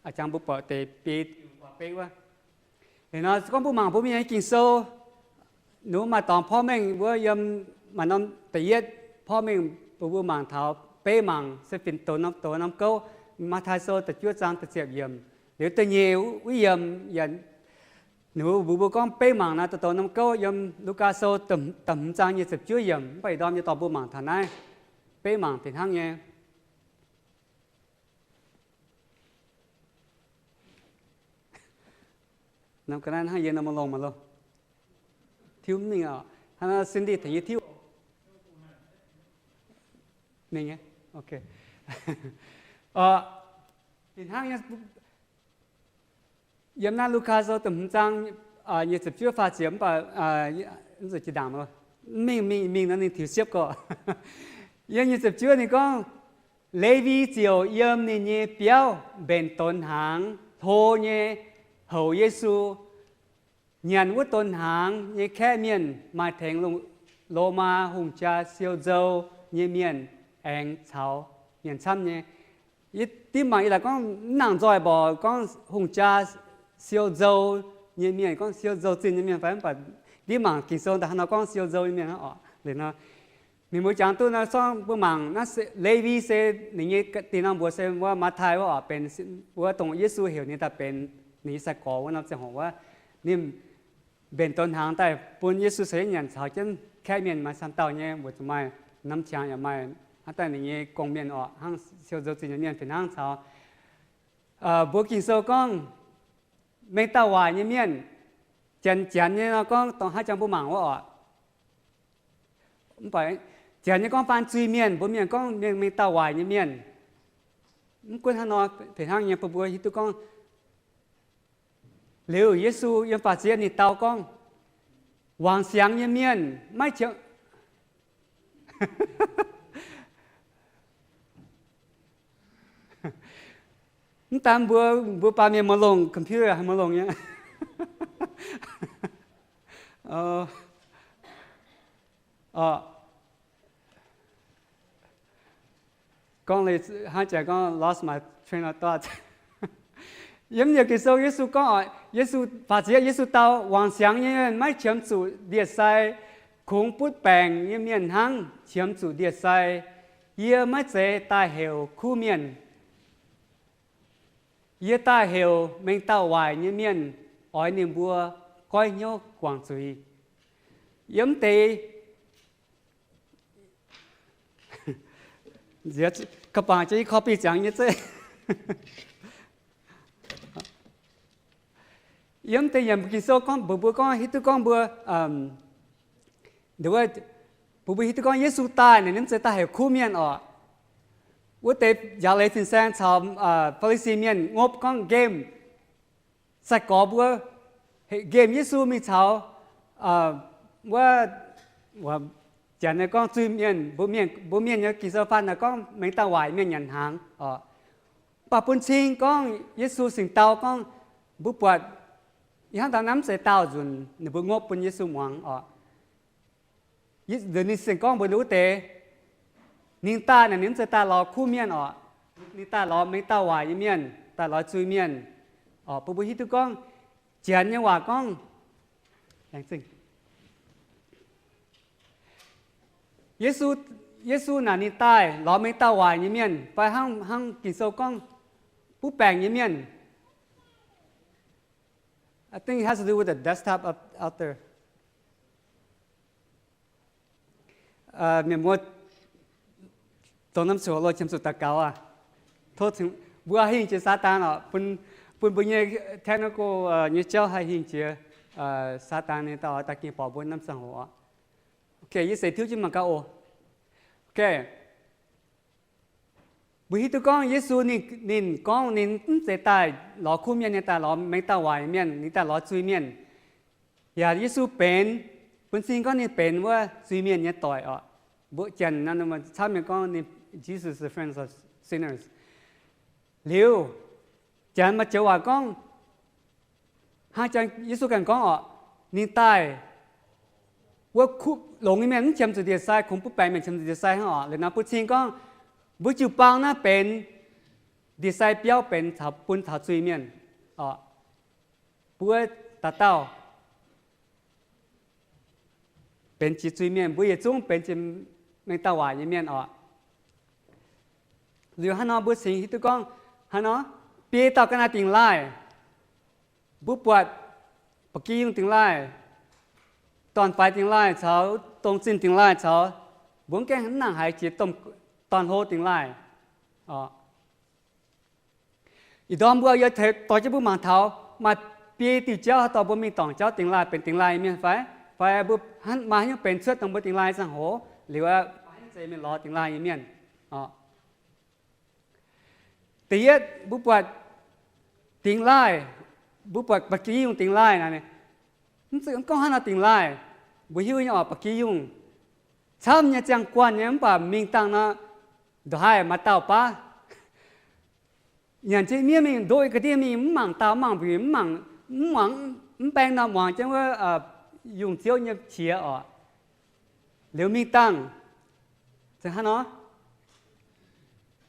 a'jangx mbuo buatc deix biei waac-beiv wuov. Liuz nor, se gorngv mbuo mangc mbuo mienh nyei Ging-Sou, ninh mbuo maaih dorngx porv mengh wuov, yiem maaih norm da'yietv porv mengh mbuo mbuo mangc taux beiv mangc se fin-doz norm, doz norm gouv, Matv^tai Sou da'juov zaang da'ziepc yiemc. Liuz da'nyeic wuov yiemc, ninh mbuo mbuo mbuo gorngv beiv mangc naaiv doz norm gouv yiem Lugaa Sou da'hmz zaang nyic ziepc juov yiemc. Mv baac ih ndorm nyei dorh mbuo mangc taux naaiv beiv mangc fih hnangv nyei. Norm ga'naaiv hnangv yie norm longx maiv longx, tiuv mingh oc. Hnangv naaiv Cindy tengx yie tiuv mingh. Fih hnangv yiem naaiv Lugaa Sou da'hmz zaang nyic ziepc juov faah ziepc, mv baac mv zuqc jiex ndaangc, mingh mingh mingh nor ninh tiux siepv gorqv. Yiem nyic ziepc juov ninh gorngv, Lewi ziouc yiem ninh nyei biauv mbenc donx hnaangx hlo nyei houc Yesu. Nyanc wuov donx hnaangx nyei kaeqv mienh maaih tengx Lomaa hungh jaa siou nzou nyei mienh aengx caux mienh camv nyei. Yie div mangc yie laaix gorngv mv nangc nzoih mborqc gorngv hungh jaa siou nzou nyei mienh, gorngv siou nzou-zinh nyei mienh fai, mv baac div mangc Ging-Sou daaih hnangv nor gorngv siou nzou nyei mienh hnangv oc. Liuz nor, ninh mbuo jangx duqv nor, sorng mbuo mangc naaiv Lewi se ninh nyei dinh norm mbuox se wuov Matv^tai wuov oc, benx wuov dongh Yesu heuc ninh daaih benx ninh nyei sai-gorx wuov norm ziangh hoc wuov, ninh mbenc donx hnaangx daaih bun Yesu caux jienv nyanc caux jienv kaeqv mienh maaih camv dauh nyei, weic zuqc maaih norm qangx yaac maaih hnangv daaih ninh nyei gong-mienh oc, hnangv siou nzou-zinh nyei mienh fih hnangv caux. Mbuo Ging-Sou gorngv mengh dauh waaic nyei mienh, janx janx nyei nor gorngv dongh haaix jangx mbuo mangc wuov oc. Mv baac janx nyei gorngv faan zuiz-mienh, mbuo mienh gorngv mengh, mengh dauh waaic nyei mienh. Mv gunv hnangv nor, fih hnangv nyei bun mbuo hiuv duqv gorngv, liuz Yesu yiem faah ziex ninh dau gorngv, wangc siangx nyei mienh maiv qiemx Mv daan mbuo, mbuo baamh mienh maiv longc computer, maiv longc nyei. Gorngv liuz hnangv jaax gorngv lost my train of thought. Yiem Ging-Sou Yesu gorngv, Yesu, faah ziex Yesu dau, wangc siangx nyei mienh maiv qiemx zuqc ndie-sai, kungx butv baengc nyei mienh hnangv qiemx zuqc ndie-sai. Yie maiv zeiz daaih heuc kuv mienh. Yie daaih heuc mengh dauh waaic nyei mienh oix ninh mbuo goiv hnyouv guangc zuiz. Yiem deix ka'bangc jiex i copy ziangx nyei zeiv. Yiem deix yiem Ging-Sou gorngv mbuox mbuo gorngv hiuv duqv gorngv mbuo, mbuo hiuv duqv gorngv Yesu daaih naaic ninh mv zeiz daaih heuc kuv mienh oc. Wuov deix njaaux leiz fin-saeng caux Faa^li^si Mienh ngopv gorngv nqemh sai-gorx mbuo, nqemh Yesu mingh caux wuov, janx nyei gorngv zuiz-mienh, mbuo mienh, mbuo mienh nyei Ging-Sou faan naaic gorngv mengh dauh waaic mienh nyanc hnaangx oc. Mv baac bun cing gorngv Yesu singx dau gorngv, mbuo buatc ih hnangv dau naaiv mv zeiz daauh nzunc ninh mbuo ngopv bun Yesu muangx oc. Ninh singx gorngv mbuox wuov deix, ninh daaih naaic ninh mv zeiz daaih lorz kuv mienh oc. Ninh daaih lorz mengh dauh waaic nyei mienh, daaih lorz zuiz-mienh oc. Bun mbuo hiuv duqv gorngv, janx nyei waac gorngv, Yesu, Yesu naaic ninh daaih lorz mengh dauh waaic nyei mienh fai hnangv, hnangv Ging-Sou gorngv, butv baengc nyei mienh. I think it has to do with the desktop up, out there. Mienh muoz, dongh norm coc loz qiemx zuqc daux gaux aqv. Tov cingx, Mbuo hingh jiex Saadaan oc. Bun, bun mbuo nyei technical nyei jauv haih hingh jiex Saadaan nyei dauh daaih ging borqc mbuo norm ziangh hoc oc. Ok, yie seix tiuv jienv mangc gaax oc. Ok. Mbuo hiuv duqv gorngv Yesu ninh, ninh gorngv ninh mv zeiz daaih lorz kuv mienh nyei, daaih lorz mengh dauh waaic mienh, ninh daaih lorz zuiz mienh. Yaac Yesu benx, bun cing gorngv ninh benx wuov zuiz mienh nyei doic oc. Mbuo Janx camv mienh gorngv ninh, Jesus is the friends of sinners. Liuz, Janx maaih joux waac gorngv, hnangv Janx Yesu ganh gorngv oc, ninh daaih wuov kuv longx nyei mienh mv qiemx zuqc ndie sai, kungx butv baengc mienh qiemx zuqc ndie sai hnangv oc. Liuz nor bun cing gorngv mbuo jiu-baang naaiv benx ndie sai biauv benx bun taux zuiz mienh oc. Mbuo dauh dauh benx jiex zuiz mienh, mbuo yietc zungv benx jiex mengh dauh waaic nyei mienh oc. Liuz hnangv nor mbuo cingx hiuv duqv gorngv, hnangv nor, biei dauh ga'naaiv dingx laaih, mbuo buatc ba'gi yungh dingx laaih, dorn-faix dingx laaih caux dongh zinh dingx laaih caux, mbuo mv gaengh mv nangc haiz jiex domh dorn-hlo dingx laaih oc. Ih ndorm mbuo yie dorh jienv mbuo mangc taux maaih biei diuh jauv haaix dauh mbuo mingh dorngc jauv dingx laaih benx dingx laaih nyei mienh fai, fai mbuo maaih haaix nyungc benx cuotv dongh mbuo dingx laaih nyei ziangh hoc liuz aqv, maiv zeiz mingh lorz dingx laaih nyei mienh oc. Da'yietv mbuo buatc dingx laaih, mbuo buatc ba'gi yungh dingx laaih naaic, mv zeiz gorngv hnangv nor dingx laaih, mbuo hiuv nyei oc, ba'gi yungh camv nyei ziangh guanh nyei mv baac mingh dangh nor, ndongc haaix maaih dauh baav nyanc jienv miev mingh ndoqv ga'ndiev mingh, mv mangc daauh mv mangc mbuic, mv mangc, mv muangx, mv baeng nor muangx jienv wuov yungh ziouv nyei qiex oc. Liuz mingh dangh, hnangv nor,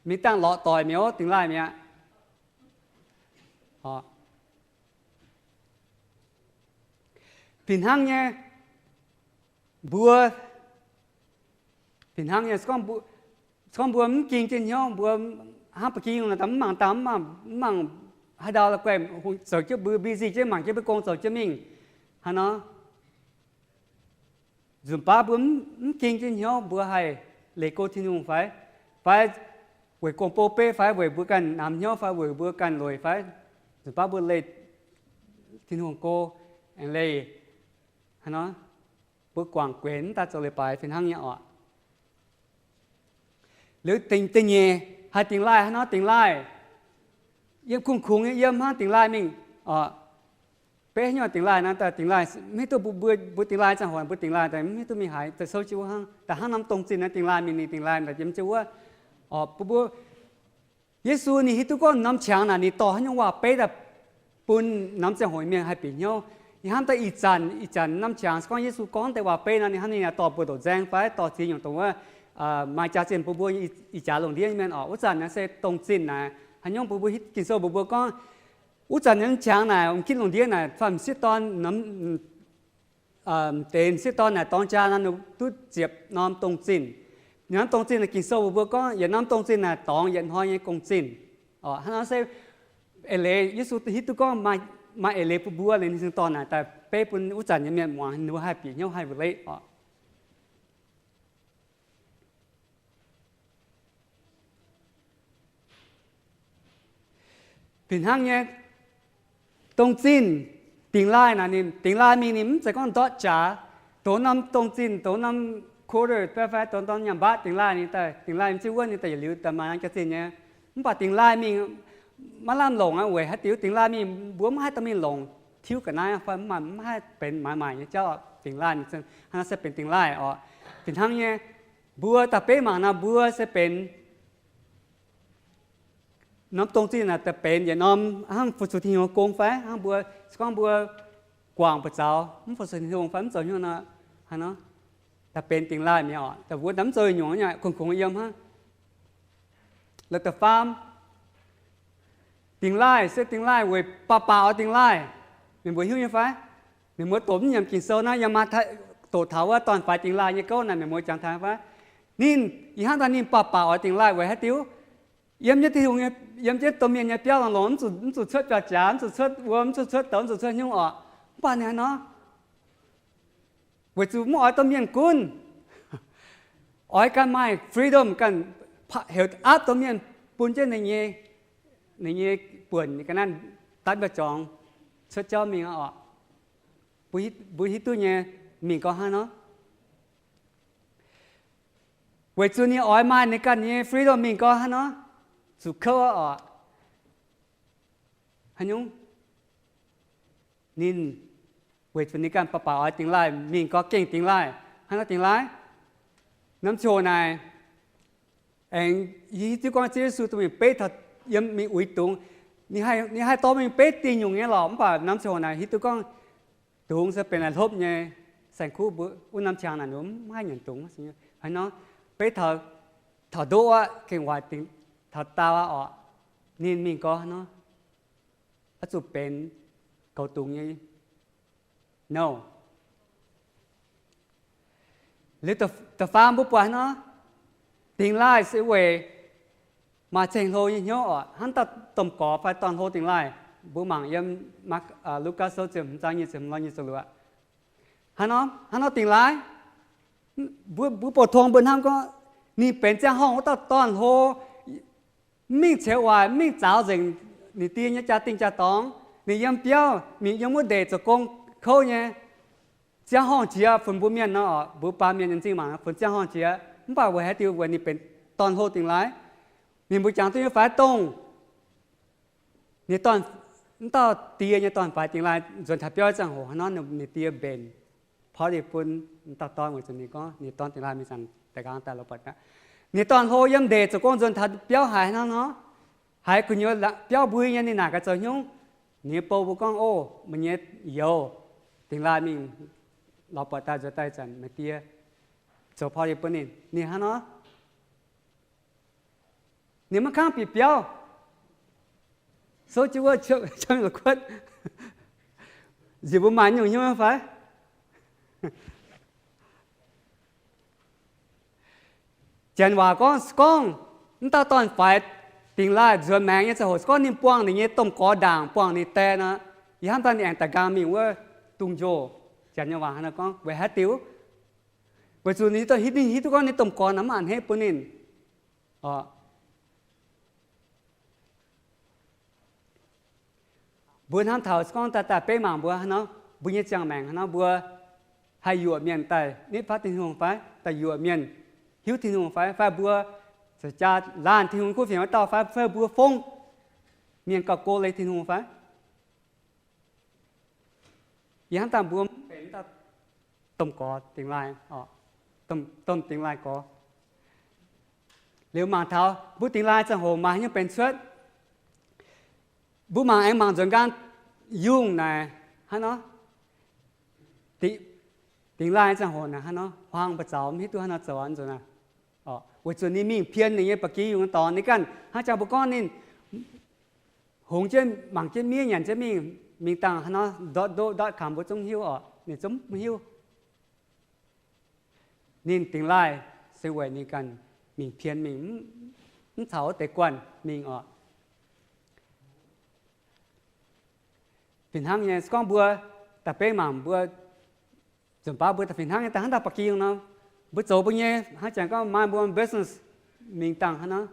mingh dangh lorqc doic mi'aqv, dingx laaih mi'aqv. Fih hnangv nyei, mbuo, fih hnangv nyei, se gorngv mbuo mv ging jienv hnyouv, mbuo hnangv ba'gi yungh nor, mv mangc dangh, mv mangc haaix ndau la'guaih zoux jienv mbuo busy jienv mangc jienv mbuo gong zoux jienv mingh, hnangv nor, nzunc baav mbuo mv ging jienv hnyouv mbuo haih leih go Tin-Hungh fai, fai weic gong-bou beiv fai weic mbuo ganh namx hnyouv fai weic mbuo ganh lueic fai, nzunc baav mbuo leih Tin-Hungh go, aengx leih, hnangv nor, mbuo guangc guenx mv daaih zoux leiz-baaix fih hnangv nyei oc. Liuz da'nyeic, haih dingx laaih hnangv nor, dingx laaih yiem kungx-kungx nyei yiem hnangv dingx laaih mingh oc. Beiv haaix nyungc dingx laaih naaiv daaih dingx laaih, mv hiuv duqv mbuo, mbuo dingx laaih ziangh hoc mbuo dingx laaih daaih mv hiuv duqv mingh haaix, daaih souv jienv wuov hnangv, daaih hnangv norm dongh zinh naaiv dingx laaih mingh ninh dingx laaih daaih yiem jienv wuov oc. Mbuo, mbuo, Yesu ninh hiuv duqv gorngv norm qangx naaic ninh dorh haaix nyungc waac-beiv daaih bun norm ziangh hoc mienh haih bieqc hnyouv. Ninh hnamv daaih ih zanc, ih zanc norm qangx se gorngv Yesu gorngv deix waac-beiv nor, ninh hnamv ninh yaac dorh mbuo ndoqc nzaeng fai dorh ziex nyungc dongh wuov maaih jaax-zinh bun mbuo ih jaax lungh ndiev nyei mienh oc. Wuov zanc naaiv se dongh zinh naaic, haaix nyungc bun mbuo Ging-Sou mbuox mbuo gorngv wuov zanc nyei qangx naaic, m'sieqv lungh ndiev naaic, fai m'sieqv dorn, deix m'sieqv dorn naaic dorngx jaa nor, ninh duqv ziepc norm dongh zinh. Ninh norm dongh zinh naaic Ging-Sou mbuox mbuo gorngv yietc norm dongh zinh naaic dorngx yietc hnoi nyei gong-zinh. Hnangv nor se eix leiz Yesu hiuv duqv gorngv maaih eix leiz bun mbuo, ninh cingx dorh naaic daaih beiv bun wuov zanc nyei mienh muangx, ninh mbuo haih bieqc hnyouv haih relate oc. Fih hnangv nyei, dongh zinh dingx laaih naaic, ninh dingx laaih mingh ninh mv zeiz gorngv ndortv jaax. Dongh norm dongh zinh, dongh norm quarter fai, fai dongh norm nyaanh mbatv dingx laaih ninh daaih, dingx laaih mingh jienv wuov ninh daaih yietc liuz daaih maaih norm jaax-zinh nyei. Mv baac dingx laaih mingh maiv lamh longc aqv. Weic haaix diuc dingx laaih mingh mbuo mv haih dorh mingh longc tiuv ga'naaiv fai mv maaih, mv haih benx maaiz maaic nyei jauv. Dingx laaih hnangv naaiv se benx dingx laaih oc. Fih hnangv nyei, mbuo daaih beiv mangc nor mbuo se benx norm dongh zinh naaic daaih benx yietc norm hnangv fu-sux Tin-Hungh gong fai hnangv mbuo, se gorngv mbuo guangc buoz zaux mv fu-sux Tin-Hungh fai mv zoux hnyouv nor, hnangv nor, daaih benx dingx laaih mi'aqv oc. Daaih mbuo daaih mv zoux nyungc, kungx-kungx yiem hnangv. La'da'faam, dingx laaih se dingx laaih weic baac baac oix dingx laaih. Meih mbuo hiuv nyei fai? Meih mbuo doqc mv nyiemc Ging-Sou naaiv, yiem maa doqc taux wuov dorn-faix dingx laaih nyei gouv naaic, meih mbuo jangx taux fai? Ninh, ih hnangv daaih ninh baac baac oix dingx laaih weic haaix diuc? Yiem jienv Tin-Hungh, yiem jienv domh mienh nyei biauv longx-longx, mv zuqc cuotv biauv-jaax, mv zuqc cuotv wuom, mv zuqc cuotv douz, mv zuqc cuotv hnyouv oc. Mv baac ninh hnangv nor, weic zuqc mv oix domh mienh gunv, oix ganh maaih freedom, ganh heuc aapv domh mienh bun jienv ninh nyei ninh nyei buonc ga'naaiv datv mbuo jorngx cuotv jauv mingh oc. Mbuo hiuv duqv nyei, mingh gau hnangv nor. Weic zuqc ninh oix maaih ninh ganh nyei freedom mingh gau hnangv nor, zuqc kouv oc. Haaix nyungc? Ninh weic zuqc ninh ganh baac baac oix dingx laaih mingh gau, gengh dingx laaih. Hnangv nor dingx laaih, norm ziangh hoc naaic, aengx hiuv duqv gorngv Ziouv Yesu dongh mingh beiv taux yiem mingh uix dungz. Ninh haih dorh mingh beiv diuh nyungc nyei lorqc, mv baac norm ziangh hoc naaic hiuv duqv gorngv dungz se benx laih hlopv nyei saeng-kuv, wuov norm qangx naaic mv haih nyanc dungz. Haaix nor, beiv taux, taux ndoqv aqv, gengh waaic dingx taux daauh aqv oc. Ninh mingh gau hnangv nor, oix zuqc benx goux dungz nyei nouh. Liuz da'faam mbuo buatc hnangv nor, dingx laaih se weic maaih ceng-hlo nyei hnyouv oc. Hnangv dauh domh gorx fai dorn-hlo dingx laaih, mbuo mangc yiem Lugaa Sou ziepc hmz zaang nyic ziepc hmz lorz nyic ziepc luoqc. Hnangv nor, hnangv nor dingx laaih, mbuo, mbuo bouh tong mbuo hnamv gorngv ninh benx ziangh horngh wuov dauh dorn-hlo, mv mingh ceux waaic, mv mingh zaaux nzengc ninh die nyei jaa-dingh jaa-dorngx. Ninh yiem biauv mingh yiem wuov ndeic zoux gong kouv nyei. Ziangh horngh jiex funx mbuo mienh nor, mbuo baamh mienh nyei m'zing mangc funx ziangh horngh jiex. Mv baac weic haaix diuc? Weic ninh benx dorn-hlo dingx laaih. Ninh mbuo jangx duqv nyei fai dongh ninh dorn, mv dauh die nyei dorn-faix dingx laaih nzuonx taux biauv ziangh hoc hnangv nor, ninh die mbenc party bun dauh dorn weic zuqc ninh gorngv ninh dorn dingx laaih mingh zanc da'nqaang daaih lorz buatc aqv. Ninh dorn-hlo yiem ndeic zoux gong nzuonx taux biauv haiz hnangv nor, haiz gu'nyuoz biauv mbui nyei, ninh naaic gaax zoux hnyungv. Ninh nyei bou mbuo gorngv, Ov, meih nyei youz dingx laaih mingh lorz buatc daaih nzuonx daaih zanc meih die zoux party bun ninh. Ninh hnangv nor, ninh maiv kangv bieqc biauv. Souv jienv wuov, nziex mbuo maaih nyungc hnyouv fai? Janx waac gorngv, se gorngv mv dauh dorn-faix dingx laaih nzuonx maengx nyei ziangh hoc, se gorngv ninh buangh ninh nyei domh gorx ndaangc, buangh ninh die nor, yie hnamv daaih ninh aengx daaih nqaang mingh wuov dungz-njoh. Janx nyei waac hnangv nor gorngv. Weic haaix diuc? Weic zuqc ninh hiuv duqv gorngv ninh domh gorx naaic mv a'hneiv bun ninh. Mbuo hnamv taux se gorngv daaih daaih beiv mangc mbuo hnangv nor, mbuo nyei ziangh maengc hnangv nor, mbuo haih yuoqc mienh daaih nitv fatv Tin-Hungh fai daaih yuoqc mienh hiuv Tin-Hungh fai, fai mbuo za'jaa laanh Tin-Hungh kuv fienx wuov dauh fai, fai mbuo fongv mienh gauh go leiz Tin-Hungh fai? Yie hnamv daaih mbuo mv benx domh gorx dingx laaih, domh dingx laaih gorx. Liuz mangc taux mbuo dingx laaih ziangh hoc maaih haaix nyungc benx cuotv, mbuo mangc aengx mangc nzuonx nqaang yungh naaic hnangv nor, dingx laaih ziangh hoc naaic hnangv nor, huaang mbu'zaux mv hiuv duqv hnangv nor zoux nzunc naaic. Weic zuqc ninh mingh pien ninh nyei ba'gi yungh dorngx, ninh ganh hnangv jangx mbuo gorngv ninh hungx jienv mangc jienv miev nyanc jienv mingh, mingh dangh hnangv nor ndortv ndoqv ndortv kangx mbuo zungv hiuv oc, ninh zungv mv hiuv. Ninh dingx laaih se weic ninh ganh mingh pien mingh, mv caux wuov deix guanh mingh oc. Fih hnangv nyei, se gorngv mbuo daaih beiv mangc mbuo nzunc baav mbuo daaih fih hnangv nyei daaih hnangv daaih ba'gi yungh nor, mbuo zoux mbuo nyei hnangv jangx gorngv maaih mbuo business mingh dangh hnangv nor,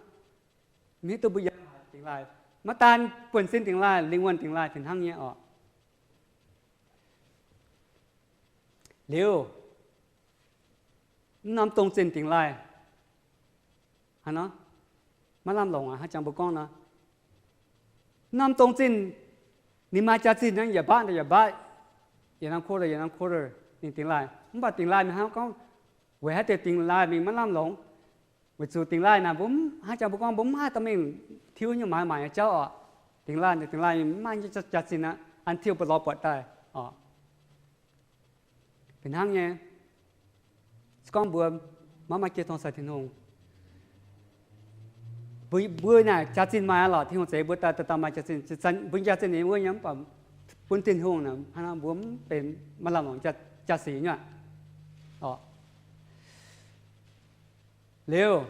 mv hiuv duqv mbuo yiem dingx laaih, maiv daan buonv-sin dingx laaih, lingh wuonh dingx laaih fih hnangv nyei oc. Liuz, mv norm dongh zinh dingx laaih hnangv nor, maiv lamh longc aqv. Hnangv jangx mbuo gorngv nor, mv norm dongh zinh ninh maaih jaax-zinh hnangv, yietc mbatv yaac yietc mbatv, yietc norm quarter yietc norm quarter, ninh dingx laaih. Mv baac dingx laaih mingh hnangv gorngv, weic haaix diuc dingx laaih mingh maiv lamh longc? Weic zuqc dingx laaih naaic mbuo hnangv jangx mbuo gorngv mbuo mv haih dorh mingh tiuv nyei maaiz maaic nyei jauv oc. Dingx laaih, dingx laaih mingh mv maaih jaax-zinh aqv, until mbuo lorz buatc daaih oc. Fih hnangv nyei, se gorngv mbuo maiv maaih jiex tong sai Tin-Hungh, mbuo naaic jaax-zinh maaih aqv lorqc, Tin-Hungh zeix mbuo daaih dauh dauh maaih jaax-zinh, mbuo jaax-zinh nyei wuov nyei, mv baac bun Tin-Hungh naaic hnangv nor mbuo mv benx maaih lamh longc jaax-zinh nyei oc. Liuz,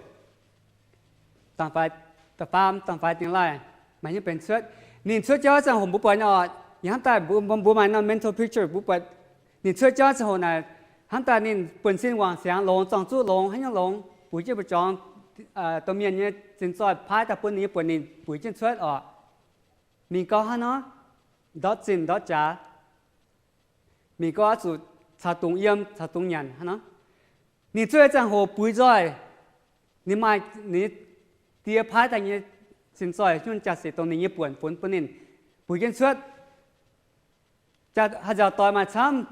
da'faam, da'faam dingx laaih maaih hnyouv benx cuotv. Ninh cuotv jauv ziangh hoc mbuo buatc nyei oc. Yie hnamv daaih mbuo, mbuo maaih norm mental picture mbuo buatc, ninh cuotv jauv ziangh hoc naaic, hnamv daaih ninh buonv-sin wangc siangx longx, zorng-zuqv longx, haaix nyungc longx, buix jienv mbu'zorng, domh mienh nyei zinh zoih paaiv daaih bun ninh nyei buonc ninh buix jienv cuotv oc. mingh gau hnangv nor, ndortv zinh ndortv jaax, mingh gau oix zuqc caux dungz yiem caux dungz nyanc hnangv nor. Ninh zuov nyei ziangh hoc buix nzoih, ninh maaih ninh nyei die paaiv daaih nyei zinh zoih nyungc jaa-sic dongh ninh nyei buonc funx bun ninh, buix jienv cuotv. Haaix nziaauc doix maaih camv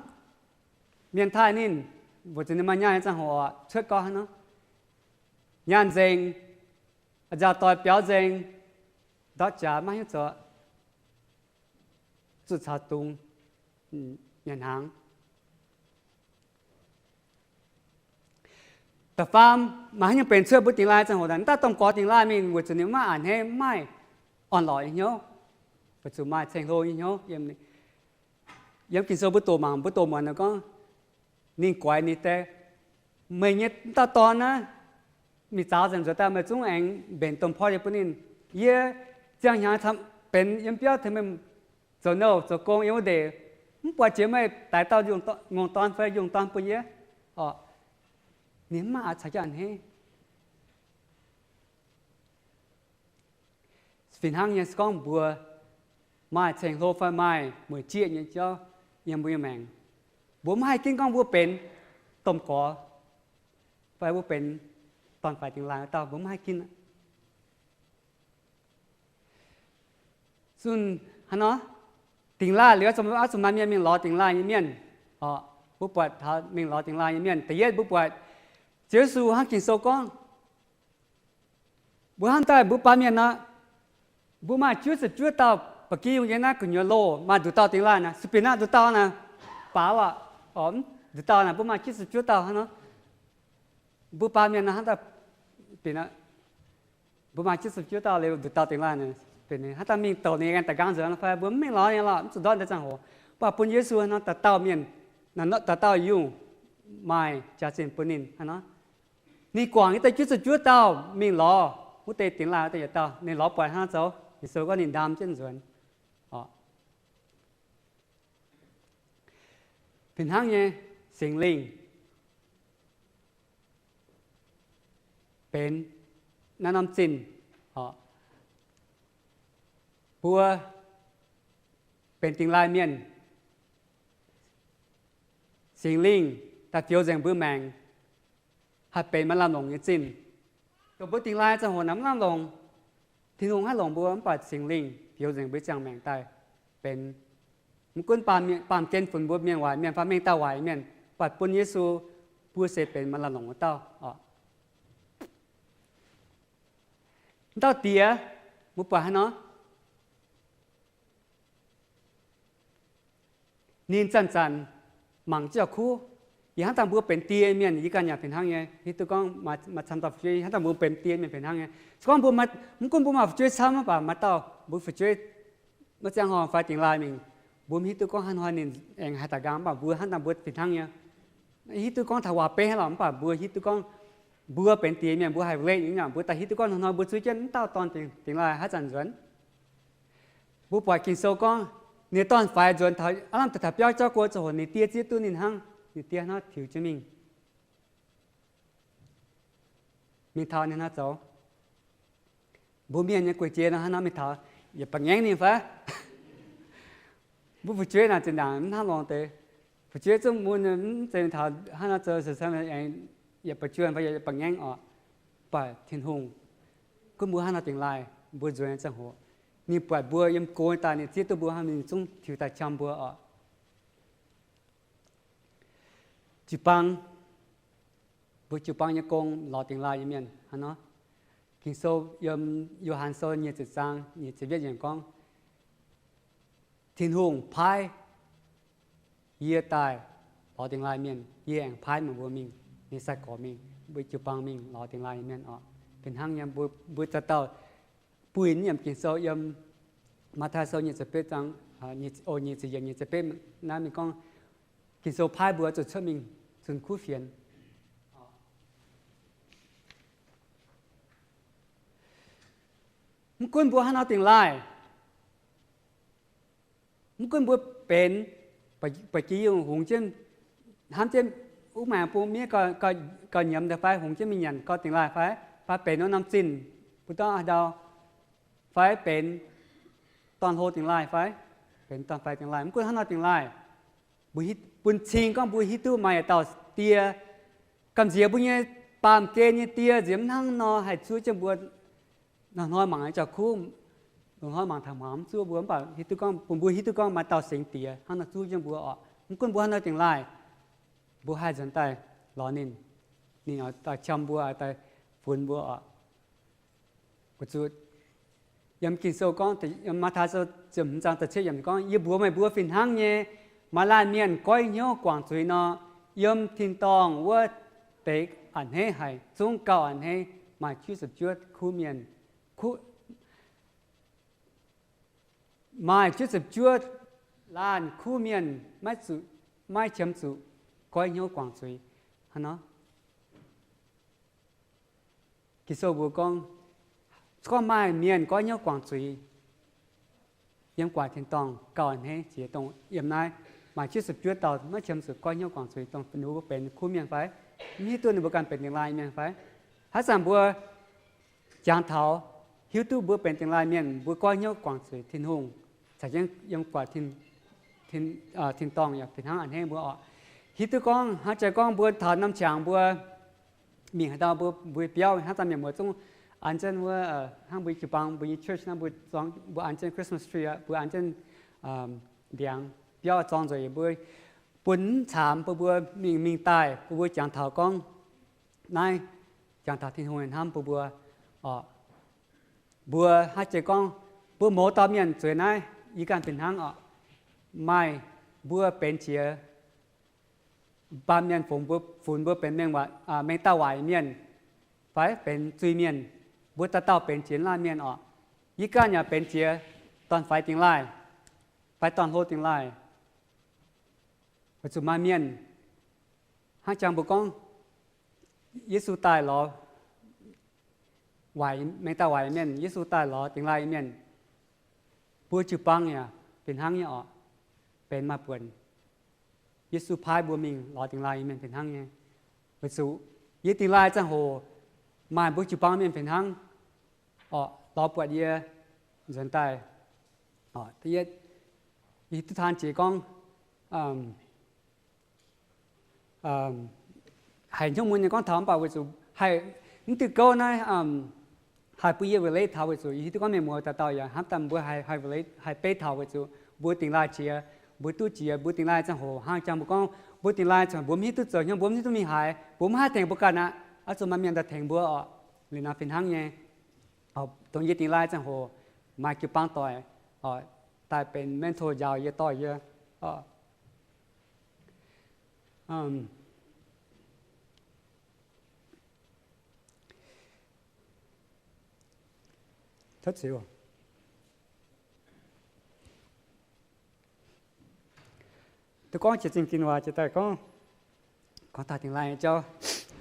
mienh taaih ninh, weic zuqc ninh maaih nyaanh nyei ziangh hoc cuotv gau hnangv nor. Nyaanh nzengc, haaix nziaauc doix biaux nzengc, ndortv jaax maiv hiuv zoux, zuqc caux dungz nyanc hnaangx. Da'faam, maaih haaix nyungc benx cuotv mbuo dingx laaih ziangh hoc, daaih dongh gorx dingx laaih mingh weic zuqc ninh maiv a'hneiv, maiv orn-lorqc nyei hnyouv, weic zuqc maaih ceng-hlo nyei hnyouv. Yiem Ging-Sou mbuo doqc mangc, mbuo doqc muonc nor gorngv, ninh guaix ninh deix, meih nyei dauh dorn naaiv, mingh zaux nzengc nzuonx daaih meih zungv aengx mbenc domh porv yie bun ninh. Yie ziangh hnyangx benx yiem biauv tengx meih zoux nouh zoux gong yiem wuov ndeic, mv buatc jiex meih daix dauh ngongh dorn fai yungh dorn bun yie. Orqc, ninh mv maaih caux jienv a'hneiv. Fih hnangv nyei, se gorngv mbuo maaih ceng-hlo fai maaih mueic jieqv nyei jauv yiem mbuo nyei maengc, mbuo maiv haih ginv gorngv mbuo benx domh gorx fai mbuo benx dorn-faix dingx laaih wuov dauh, mbuo maiv haih ginv. Zunh hnangv nor, dingx laaih liuz oix zuqc maaih mienh mingh lorz dingx laaih nyei mienh. Orqc, mbuo buatc taux mingh lorz dingx laaih nyei mienh. Da'yietv mbuo buatc Ziouv Yesu hnangv Ging-Sou gorngv, mbuo hnamv daaih mbuo baamh mienh nor, mbuo maaih juov ziepc juov dauh ba'gi yungh yiem naaiv gu'nyuoz loh, maaih nduqc dauh dingx laaih naaic, sueih binc naaiv nduqc dauh naaic, baac lorqc, nduqc dauh naaic mbuo maaih juov ziepc juov dauh hnangv nor. Mbuo baamh mienh nor hnamv daaih binc, mbuo maaih juov ziepc juov dauh liuz nduqc dauh dingx laaih naaic, hnamv daaih mingh douc ninh aengx daaih nqaang nzuonx fai mbuo mv mingh lorz ninh lorqc, mv zuqc ndortv deix ziangh hoc. Mv baac bun Yesu hnangv nor, dauh dauh mienh, dauh dauh yungh maaih jaax-zinh bun ninh hnangv nor. Ninh guangc nyei daaih juov ziepc juov dauh mingh lorz wuov deix dingx laaih wuov deix yietc dauh, ninh lorz buatc hnangv nor zoux, Ging-Sou gorngv ninh ndaam jienv nzuonx. Orqc, fih hnangv nyei, Singx Lingh benx naaiv norm zinh. Orqc, mbuo benx dingx laaih mienh, Singx Lingh daaih fioux nzengc mbuo maengc, haih benx maaih lamh longc nyei zinh. Dongh mbuo dingx laaih ziangh hoc naaic mv lamh longc, Tin-Hungh haih longc mbuo, mv baac Singx Lingh fioux nzengc mbuo ziangh maengc daaih benx, mv gunv baamh gen funx mbuo mienh waaic mienh fai mengh dauh waaic mienh, mv baac bun Yesu, mbuo se benx maaih lamh longc wuov dauh. Orqc, dauh diex, mbuo buatc hnangv nor, ninh zanc-zanc mangc jienv kuv. Yie hnamv daaih mbuo benx die mienh, yie ganh yaac fih hnangv nyei. Hiuv duqv gorngv maaih camv dauh fu'jueiv, hnamv daaih mbuo benx die mienh fih hnangv nyei. Se gorngv mbuo, mv gunv mbuo maaih fu'jueiv camv, mv baac maaih dauh mbuo fu'jueiv maiv ziangh hoc fai dingx laaih mingh, mbuo mv hiuv duqv gorngv haaix hnoi ninh aengx haih daaih nqaang, mv baac mbuo hnamv daaih mbuo fih hnangv nyei. Hiuv duqv gorngv taux waac-beiv hnangv lorqc, mv baac mbuo hiuv duqv gorngv mbuo benx die mienh mbuo haih leih nyei, mbuo daaih hiuv duqv gorngv hnangv nor mbuo zuov jienv mv dauh dorn dingx laaih haaix zanc nzuonx. Mbuo buatc Ging-Sou gorngv, ninh dorn-faix nzuonx taux aav lamh daaih taux biauv jauv go ziangh hoc ninh die zieqv duqv ninh hnangv, ninh die hnangv tiux jienv mingh, mingh taux ninh hnangv nor zoux. Mbuo mienh nyei guei-jiex nor hnangv nor mingh taux, yietc ba'ngaengv ninh fai? Mbuo fu'jueiv naaic zinh ndaangc mv hnangv longx deix. Fu'jueiv zungv mun mv zeiz mingh taux hnangv nor zoux, aengx yietc ba'juonh fai yietc ba'ngaengv orqc. Mv baac Tin-Hungh gunv mbuo hnangv nor dingx laaih mbuo nzuonx nyei ziangh hoc, ninh buatc mbuo yiem go daaih ninh zieqv duqv mbuo hnangv, ninh zungv tiux daaih qam mbuo orqc. Jiu-baang, mbuo jiu-baang nyei gong lorz dingx laaih nyei mienh hnangv nor. Ging-Sou yiem Yo^han Sou nyic ziepc zaang nyic ziepc yietv yiemc gorngv, Tin-Hungh paaiv yie daaih lorz dingx laaih mienh, yie aengx paaiv meih mbuo mingh, nyei sai-gorx mingh, mbuo jiu-baang mingh lorz dingx laaih nyei mienh orqc. Fih hnangv nyei, mbuo dauh dauh buih yiem Ging-Sou yiem Matv^taai Sou nyic ziepc betv zaang, nyic ziepc yietv nyic ziepc betv naaiv mingh gorngv, Ging-Sou paaiv mbuo zuqc cuotv mingh zunh kuv fienx. Mv gunv mbuo hnangv nor dingx laaih, mv gunv mbuo benx ba'gi yungh hungx jienv, hnamv jienv wuov maengx bung miev gauh nyiemz deix fai hungx jienv mingh nyanc gauh dingx laaih fai, fai benx wuov norm zinh mbuo dorv haaix ndau, fai benx dorn-hlo dingx laaih fai benx dorn-faix dingx laaih. Mv gunv hnangv nor dingx laaih, mbuo bun cing gorngv mbuo hiuv duqv maaih yietc dauh Die. Gamh nziex mbuo nyei baamh gen nyei Die nziex mv hnangv nor haih zuov jienv mbuo. Loz-hnoi mangc nyei jauv-kuv, loz-hnoi mangc taux hmuangx mv zuov mbuo, mv baac hiuv duqv gorngv, bun mbuo hiuv duqv gorngv maaih dauh singx Diex hnangv nor zuov jienv mbuo oc. Mv gunv mbuo hnangv nor dingx laaih, mbuo haih nzuonx daaih lorz ninh, ninh oix daaih qam mbuo, daaih funx mbuo oc. Weic zuqc yiem Ging-Sou gorngv, yiem Matv^taai Sou ziepc hmz zaang da'cietv yiemc gorngv, Yie mbuox meih mbuo, fih hnangv nyei, maaih laanh mienh goiv hnyouv guangc zuiz nor, yiem tin-dorngh wuov deix a'hneiv haic, zungv gauh a'hneiv maaih juov ziepc juov kuv mienh, kuv, maaih juov ziepc juov laanh kuv mienh maiv zuqc, maiv qiemx zuqc goiv hnyouv guangc zuiz. Hnangv nor, Ging-Sou mbuox gorngv, se gorngv maaih mienh goiv hnyouv guangc zuiz yiem gu'nguaaic tin-dorngh, gauh a'hneiv jiex dongh yiem naaiv maaih juov ziepc juov dauh maiv qiemx zuqc goiv hnyouv guangc zuiz, dongh ninh mbuo benx kuv mienh fai? Mv hiuv duqv ninh mbuo ganh benx dingx laaih mienh fai? Haaix zanc mbuo jangx taux hiuv duqv mbuo benx dingx laaih mienh, mbuo goiv hnyouv guangc zuiz Tin-Hungh, caux jienv yiem gu'nguaaic tin-dorngh yaac fih hnangv a'hneiv mbuo oc. Hiuv duqv gorngv hnangv jaax gorngv mbuo taux norm qangx mbuo mingh haaix dauh mbuo, mbuo biauv hnangv zanc mienh muoz zungv an jienv wuov, hnangv mbuo jiu-baang mbuo nyei church naaiv mbuo zorngv, mbuo an jienv Christmas tree aqv, mbuo an jienv ndiangx biauv zorng nzueic, mbuo bun mv caamx bun mbuo mingh, mingh daaih bun mbuo jangx taux gorngv naaiv, jangx taux Tin-Hungh hnamv bun mbuo oc. Mbuo hnangv jiex gorngv mbuo mouz dauh mienh zueiz naaiv, yie ganh fih hnangv oc. Maaih mbuo benx jiex baamh mienh fungx mbuo, funx mbuo benx mengh dauh waaic mienh fai benx zuiz-mienh, mbuo dauh dauh benx jiex laanh mienh oc. Yie ganh yaac benx jiex dorn-faix dingx laaih fai dorn-hlo dingx laaih. Weic zuqc maaih mienh hnangv jangx mbuo gorngv Yesu daaih lorz waaic, mengh dauh waaic mienh, Yesu daaih lorz dingx laaih mienh. Mbuo jiu-baang yaac fih hnangv nyei oc, benx maaih buonc. Yesu paaiv mbuo mingh lorz dingx laaih mienh fih hnangv nyei. Weic zuqc yie dingx laaih ziangh hoc maaih mbuo jiu-baang mienh fih hnangv oc, lorz buatc yie nzuonx daaih. Yie duqv taan jiex gorngv haiz hnyouv mun nyei gorngv taux mv baac weic zuqc haih mv diuh gouv naaiv haih bun yie relate taux weic zuqc yie hiuv duqv gorngv mienh muoz dauh dauh yaac hnamv daaih mbuo haih, haih beiv taux weic zuqc mbuo dingx laaih jiex, mbuo duqv jiex, mbuo dingx laaih ziangh hoc hnangv jangx mbuo gorngv mbuo dingx laaih ziangh hoc mbuo mv hiuv duqv zoux hnyouv, mbuo mv hiuv duqv mingh haaix, mbuo mv haih tengx mbuo ganh aqv. Oix zuqc maaih mienh daaih tengx mbuo oc. Liuz nor fih hnangv nyei, dongh yie dingx laaih ziangh hoc maaih jiu-baang doic oc, daaih benx mentor njaaux yie, dorh yie oc. Duqv gorngv jiex zingh gin waac jiex daaih gorngv, gorngv taux dingx laaih nyei jauv,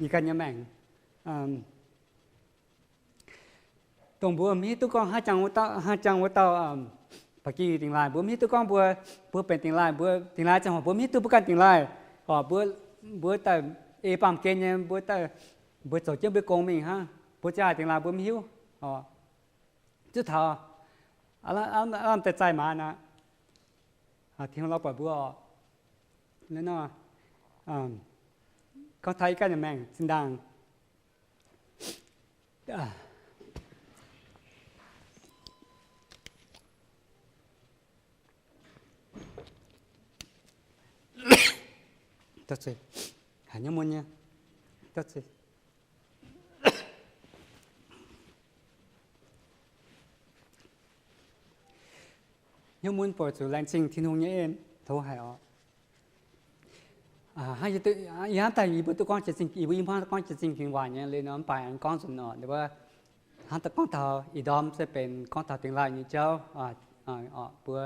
yie ganh nyei maengc, dongh mbuo mv hiuv duqv gorngv hnangv jangx wuov dauh, hnangv jangx wuov dauh ba'gi dingx laaih, mbuo mv hiuv duqv gorngv mbuo, mbuo benx dingx laaih, mbuo dingx laaih ziangh hoc mbuo mv hiuv duqv mbuo ganh dingx laaih oc. Mbuo, mbuo daaih ei baamh gen nyei, mbuo daaih, mbuo zoux jienv mbuo gong mingh hnangv, mbuo ziangh haaix dingx laaih mbuo mv hiuv oc. Zuov taux aav lamh deix zaih maaz aqv, Tin-Hungh lorz buatc mbuo oc. Nor, gorngv taux yie ganh nyei maengc zinh ndaangc, haiz hnyouv mun nyei, hnyouv mun buatc zuqc laengz zingh Tin-Hungh nyei en tov haic oc. Hnangv yie hnamv daaih yie mbuo duqv gorngv jiex zingh, yie mbuo i hmuangv gorngv jiex zingh gin waac nyei liuz nor, mv baac aengx gorngv nzunc oc, hnangv gorngv taux ih ndorm se benx gorngv taux dingx laaih nyei jauv oc. Mbuo,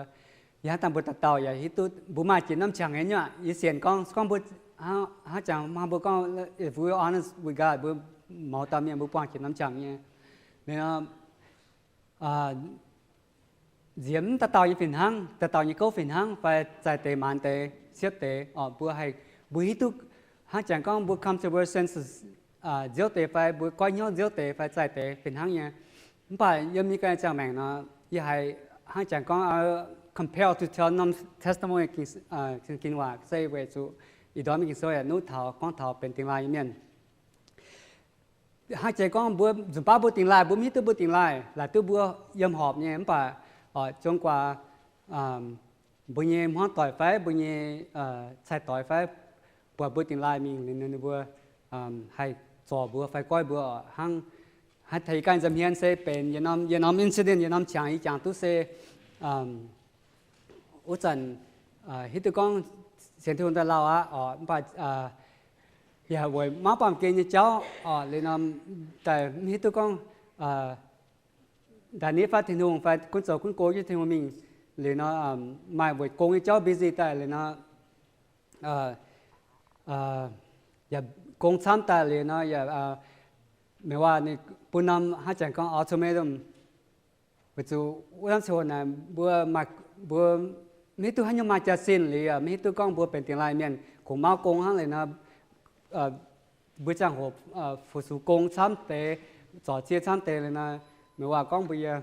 yie hnamv daaih mbuo dauh dauh yaac hiuv duqv mbuo maaih jiex norm qangx nyei nyuoqc. Yie sienx gorngv, gorngv mbuo hnangv jangx hnangv mbuo gorngv, if we honest with God, mbuo mouz dauh mienh mbuo buangh jiex norm qangx nyei. Liuz nor, nziex mv dauh dauh nyei fih hnangv, dauh dauh nyei gouv fih hnangv fai zaaih deix maanz deix siepv deix oc. Mbuo haih, mbuo hiuv duqv hnangv jangx gorngv mbuo come to our senses nziouv deix fai mbuo goiv hnyouv nziouv deix fai zaaih deix fih hnangv nyei. Mv baac yiem yie ganh ziangh maengc nor, yie haiz hnangv jangx gorngv compelled to tell norm testimony, Ging-Waac se weic zuqc ih ndorm mingh Ging-Sou yaac nuqv taux gorngv taux benx dingx laaih nyei mienh. Hnangv jiex gorngv mbuo nzunc baav mbuo dingx laaih, mbuo mv hiuv duqv mbuo dingx laaih, laaic duqv mbuo yiem horpc nyei, mv baac oix zuangx guaax mbuo nyei hmuangv doic fai mbuo nyei cai-doix fai buatc mbuo dingx laaih mingh liuz, ninh mbuo haih zorc mbuo fai goiv mbuo hnangv. Hnangv taux yie ganh nza'hmien se benx yietc norm incident, yietc norm qangx yie jangx duqv se wuov zanc hiuv duqv gorngv sienx Tin-Hungh daaih lauh aqv oc, mv baac yaac weic mauv baamh gen nyei jauv oc, liuz nor daaih mv hiuv duqv gorngv daaih nitv fatv Tin-Hungh fai gunv zoux gunv go jienv Tin-Hungh mingh. Liuz nor maaih weic gong nyei jauv busy daaih liuz nor yaac gong camv daaih liuz nor yaac meih waac ninh bun norm hnangv jangx gorngv ultimatum. Weic zuqc wuov norm ziangh hoc naaic mbuo, mbuo mv hiuv duqv haaix nyungc maaih jaax-zinh liuz, mv hiuv duqv gorngv mbuo benx dingx laaih mienh kungx mauv gong hnangv liuz nor, mbuo ziangh hoc fu-sux gong camv deix, zorc cie camv deix liuz nor, meih waac gorngv mbuo yie,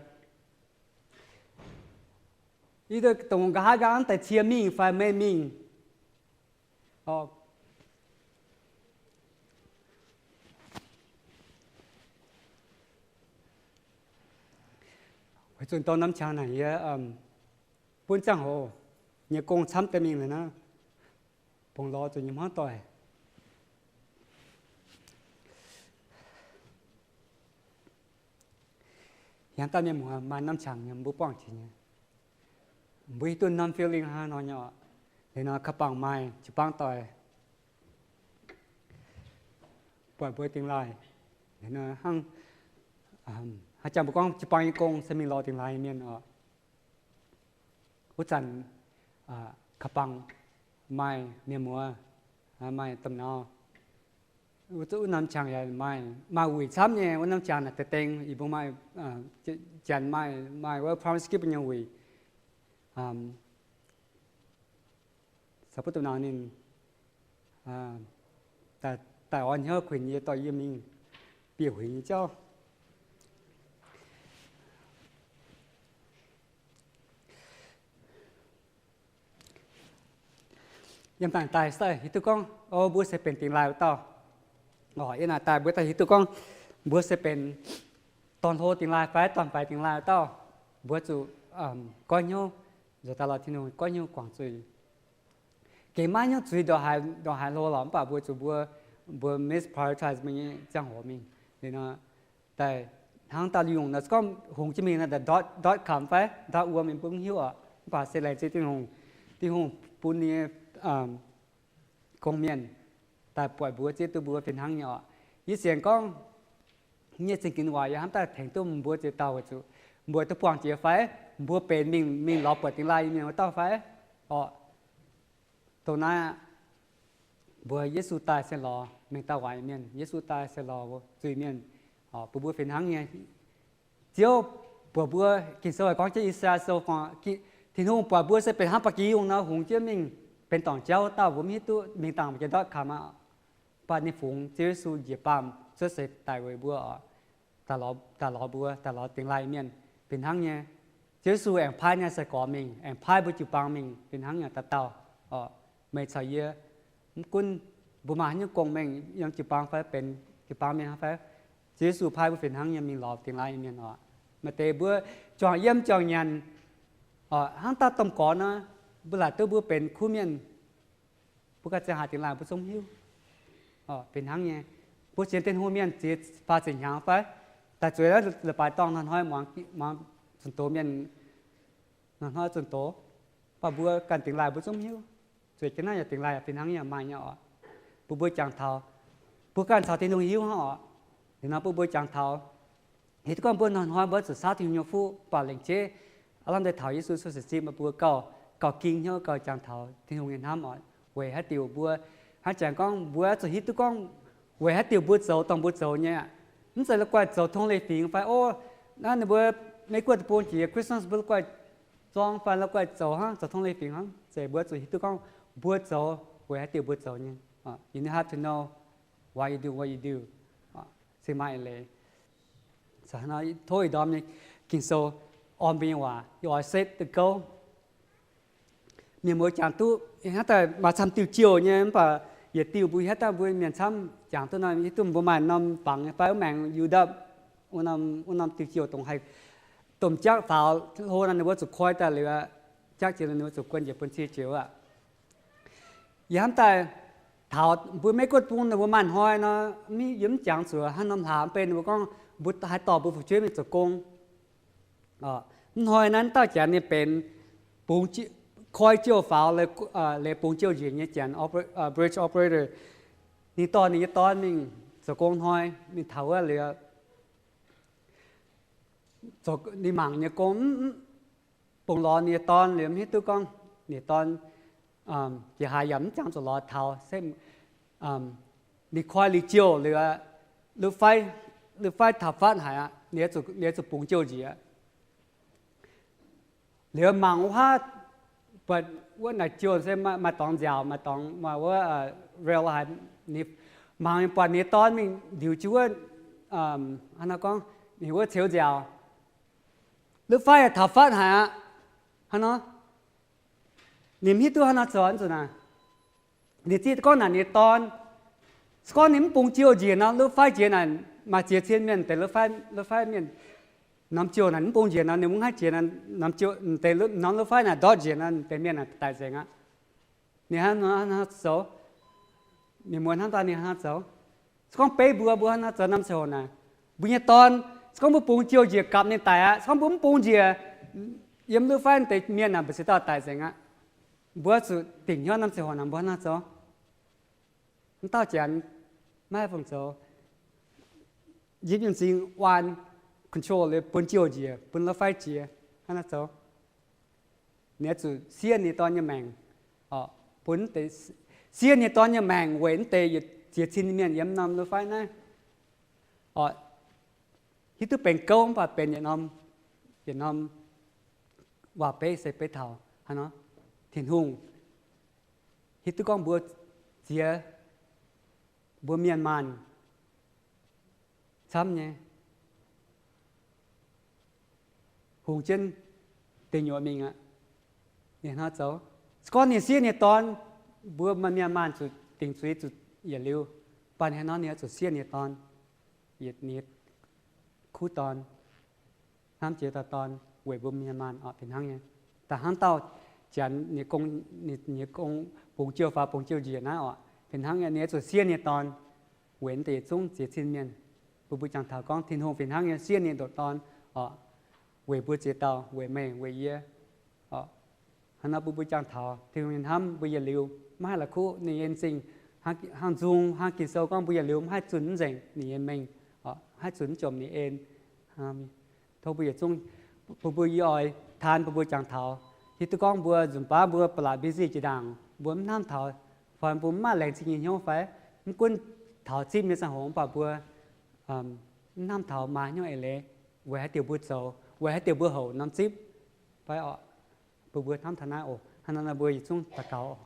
yie dongh nqa'haav nqa'haav daaih cie mingh fai meih mingh oc. Weic zuqc dongh norm qangx naaic yie bun ziangh hoc nyei gong camv deix mingh liuz nor, bungx lorz zuqc nyei hmuangv doic. Yangh daaih mienh muoz maaih norm qangx nyei mbuo buangh jiex nyei, mbuo hiuv duqv norm feeling hnangv nor nyei oc. Liuz nor ka'bangc maaih jiu-baang doic buatc mbuo dingx laaih, liuz nor hnangv, hnangv jangx mbuo gorngv jiu-baang nyei gong se mingh lorz dingx laaih nyei mienh oc. Wuov zanc ka'bangc maaih mienh muoz, maaih domh nauz, wuov norm qangx yaac maaih, maaih wuic camv nyei. Wuov norm qangx naaic deix deng yie mbuo maaih, janx maaih, maaih wuov Promise Keeper nyei wuic. Caux buov domh nauz ninh daaih oix hnyouv kuinx yie dorh yie mingh bieqc huingx nyei jauv. Yiem naaic daaih se hiuv duqv gorngv, o, mbuo se benx dingx laaih wuov dauh. Yiem naaic daaih mbuo daaih hiuv duqv gorngv mbuo se benx dorn-hlo dingx laaih fai dorn-faix dingx laaih wuov dauh. Mbuo zuqc goiv hnyouv nzuonx daaih lorz Tin-Hungh, goiv hnyouv guangc zuiz. Gengh maiv hnyouv zuiz ndongc haaix, ndongx haaix hlo lorqc, mv baac mbuo zuqc mbuo, mbuo misprioritize mbuo nyei ziangh hoc mingh. Liuz nor daaih hnangv daaih lungh nor, se gorngv hungx jienv mingh nor, daaih ndortv, ndortv kamx fai ndortv wuom mingh mbuo mv hiuv oc. Mv baac se laengz zingh Tin-Hungh, Tin-Hungh bun nyei gong-mienh daaih buatc mbuo, zieqv duqv mbuo fih hnangv nyei oc. Yie sienx gorngv nyei zingh ginx waac yaac hnamv daaih tengx duqv mbuo ziex dauh weic zuqc mbuo duqv buangh jiex fai mbuo benx mingh, mingh lorz buatc dingx laaih nyei mienh wuov dauh fai oc. Dongh naaiv aqv, mbuo Yesu daaih se lorz mengh dauh waaic mienh, Yesu daaih se lorz zuiz-mienh, bun mbuo fih hnangv nyei. Ziouv buatc mbuo, Ging-Sou gorngv jienv I^saa^laa Sou, Tin-Hungh buatc mbuo se benx hnangv ba'gi yungh nor hungx jienv mingh benx dorngc jauv dauh, mbuo mv hiuv duqv mingh dangh jiex ndortv kamx aqv. Mv baac ninh fungx Ziouv Yesu njiec baamh cuotv seix daic weic mbuo oc, daaih lorz mbuo, daaih lorz dingx laaih mienh fih hnangv nyei. Ziouv Yesu aengx paaiv nyei sai-gorx mingh, aengx paaiv mbuo jiu-baang mingh fih hnangv nyei dauh dauh oc. Meih caux yie, mv gunv mbuo maaih haaix nyungc gong-mengh yiem jiu-baang fai benx jiu-baang mienh fai, Ziouv Yesu paaiv mbuo fih hnangv nyei mingh lorz dingx laaih nyei mienh oc. Maaih deix mbuo juangc yiem juangc nyanc, hnangv daaih domh gorx nor, mbuo laaic duqv mbuo benx kuv mienh, mbuo ganh ziangh haaix dingx laaih mbuo zungv mv hiuv. Fih hnangv nyei, mbuo sienx Tin-Hungh mienh ziex faah ziepc hnyangx fai, daaih zueiz naaiv leiz-baaix dorngh hnoi-hnoi muangx zunh doz mienh, hnoi-hnoi zunh doz, mv baac mbuo ganh dingx laaih mbuo zungv mv hiuv. Zueiz jienv naaiv yaac dingx laaih fih hnangv nyei maaih nyei oc. Bun mbuo jangx taux, mbuo ganh caux Tin-Hungh hiuv hnangv oc. Liuz nor bun mbuo jangx taux, hiuv duqv gorngv mbuo hnoi-hnoi mbuo zuqc saauv Tin-Hungh nyei fuqv, mv baac lengc jeiv aav lamh deix taux Yesu cuotv seix zipv, mbuo gauh, gauh ging hnyouv, gauh jangx taux Tin-Hungh nyei hnamv oc. Weic haaix diuc mbuo, hnangv jangx gorngv mbuo oix zuqc hiuv duqv gorngv weic haaix diuc mbuo zoux dongh mbuo zoux nyei aqv. Mv zeiz la'guaih zoux tong leiz-fingx fai, o, naaiv ninh mbuo Mei-Guoqv deic-bung jiex Christmas mbuo la'guaih zorng fai la'guaih zoux hnangv, zoux tong leiz-fingx hnangv. Zeiz mbuo zuqc hiuv duqv gorngv mbuo zoux weic haaix diuc mbuo zoux nyei. You have to know why you do what you do. Se maaih eix leiz. Tov ih ndorm nyei Ging-Sou orn mbuo nyei waac, yie oix setv duqv gouv. Mienh muoz jangx duqv, hnangv daaih maaih camv diuh jouh nyei, mv baac yietc diuh mbuo hiuv duqv mbuo mienh camv jangx duqv nor, hiuv duqv mbuo maaih norm fangx nyei fai wuov maengx Yu^ndapv, wuov norm diuh jouh dongh haih domh jaqv faaux hlo nor, ninh mbuo zuqc koi daaih liuz, jaqv jiex ninh mbuo zuqc guon njiec bun cie joux aqv. Yie hnamv daaih taux mbuo Meiv Guoqv bung ninh mbuo maaih hnoi nor, yie mv jangx zuqc hnangv norm hlaax mv bei ninh mbuo gorngv mbuo haaix dorh mbuo fu'jueiv mingh zoux gong. Mv hnoi naaiv dauh janx ninh benx bungx, koi jouh faaux, leiz bungx jouh njiec nyei janx, bridge operator. Ninh dorh ninh nyei dorn mingh zoux gong hnoi, ninh taux wuov liuz, ninh mangc nyei gong, bungx lorz ninh nyei dorn liuz, mv hiuv duqv gorngv ninh dorn njiec haaix yaac mv jangx zuqc lorz taux. Ninh koi liuz jouh liuz, lui-fai, lui-fai taux fatv haic aqv, ninh zuqc bungx jouh njiec. Liuz mangc wuov haav, buatc wuov naaic jouh se maaih dorngx nziaauc, maaih dorngx, maaih wuov rail haic. Ninh mangc buatc ninh nyei dorn mingh ndiux jienv wuov, hnangv nor gorngv, ninh wuov ceux nziaauc, lui-fai taux fatv haic aqv. Hnangv nor, ninh mv hiuv duqv hnangv nor zoux nzunc naaic. Ninh ziqv gorngv naaic ninh nyei dorn, se gorngv ninh mv bungx jouh njiec nor, lui-fai jiex naaic maaih ziex cin mienh deix lui-fai mienh. Norm jouh naaic mv bungx njiec nor, ninh mv haih jiex, deix norm lui-fai naaic ndortv njiec nor, deix mienh naaic daic nzengc aqv. Ninh hnangv nor zoux, mienh muoz hnamv daaih ninh hnangv nor zoux. Se gorngv beiv mbuo, mbuo hnangv nor zoux norm ziangh hoc naaic, mbuo nyei dorn, se gorngv mbuo bungx jouh njiec gapv ninh daic aqv. Se gorngv mbuo mv bungx njiec, yiem lui-fai deix mienh naaic mbu'ziex dauh daic nzengc aqv. Mbuo zuqc dingc hnyouv norm ziangh hoc naaic mbuo hnangv nor zoux. Mv dauh janx maiv haih fungc zoux. Yipv yiem m'zing waan control liuz bun jouh njiec, bun lui-fai jiex, hnangv nor zoux. Ninh oix zuqc siev ninh dorn nyei maengc, bun deix, siev ninh dorn nyei maengc weic mv deix ziex cin mienh yiem norm lui-fai naaiv. Hiuv duqv benx gouv mv baac benx yietc norm, yietc norm waac-beiv se beiv taux haaix nor, Tin-Hungh hiuv duqv gorngv mbuo ziex, mbuo mienh maanh camv nyei, hungx jienv deic nyuoqc mingh aqv. Ninh hnangv nor zoux. Se gorngv ninh siev ninh dorn, mbuo maaih mienh maanh zuqc dingc zuiz zuqc yietc liuz, mv baac ninh hnangv nor ninh oix zuqc siev ninh dorn, yietc, ninh kuv dorn, hnamv jiex dauh dorn weic mbuo mienh maanh oc, fih hnangv nyei. Da'hnangv dauh janx ninh nyei gong bungx jouh faaux bungx jouh njiec naaiv oc, fih hnangv nyei ninh oix zuqc siev ninh dorn weic deix yietc zungv ziex cin mienh. Bun mbuo jangx taux gorngv Tin-Hungh fih hnangv nyei siev ninh ndoqc dorn oc, weic mbuo ziex dauh, weic meih, weic yie. Hnangv nor bun mbuo jangx taux Tin-Hungh nyei hnamv mbuo yietc liuz maiv haih la'kuqv ninh nyei en zingh, hnangv nzung hnangv Ging-Sou gorngv mbuo yietc liuz maiv haih zunh mv nzengc ninh nyei mengh, maiv haih zunh mv jomc ninh en. Tov mbuo yietc zungv, bun mbuo yie oix taan bun mbuo jangx taux, hiuv duqv gorngv mbuo nzunc baav mbuo ba'laqc busy jiex ndaangc, mbuo mv hnamv taux, fai mbuo mv maaih laengz zingh nyei hnyouv fai, mv gunv taux zipv nyei ziangh hoc mv baac mbuo mv hnamv taux maa hnyouv eix leiz, weic haaix diuc mbuo zoux, weic haaix diuc mbuo houc norm zipv fai oc. Bun mbuo hnamv taux naaiv oc. Hnangv nor mbuo yietc zungv daux gaux.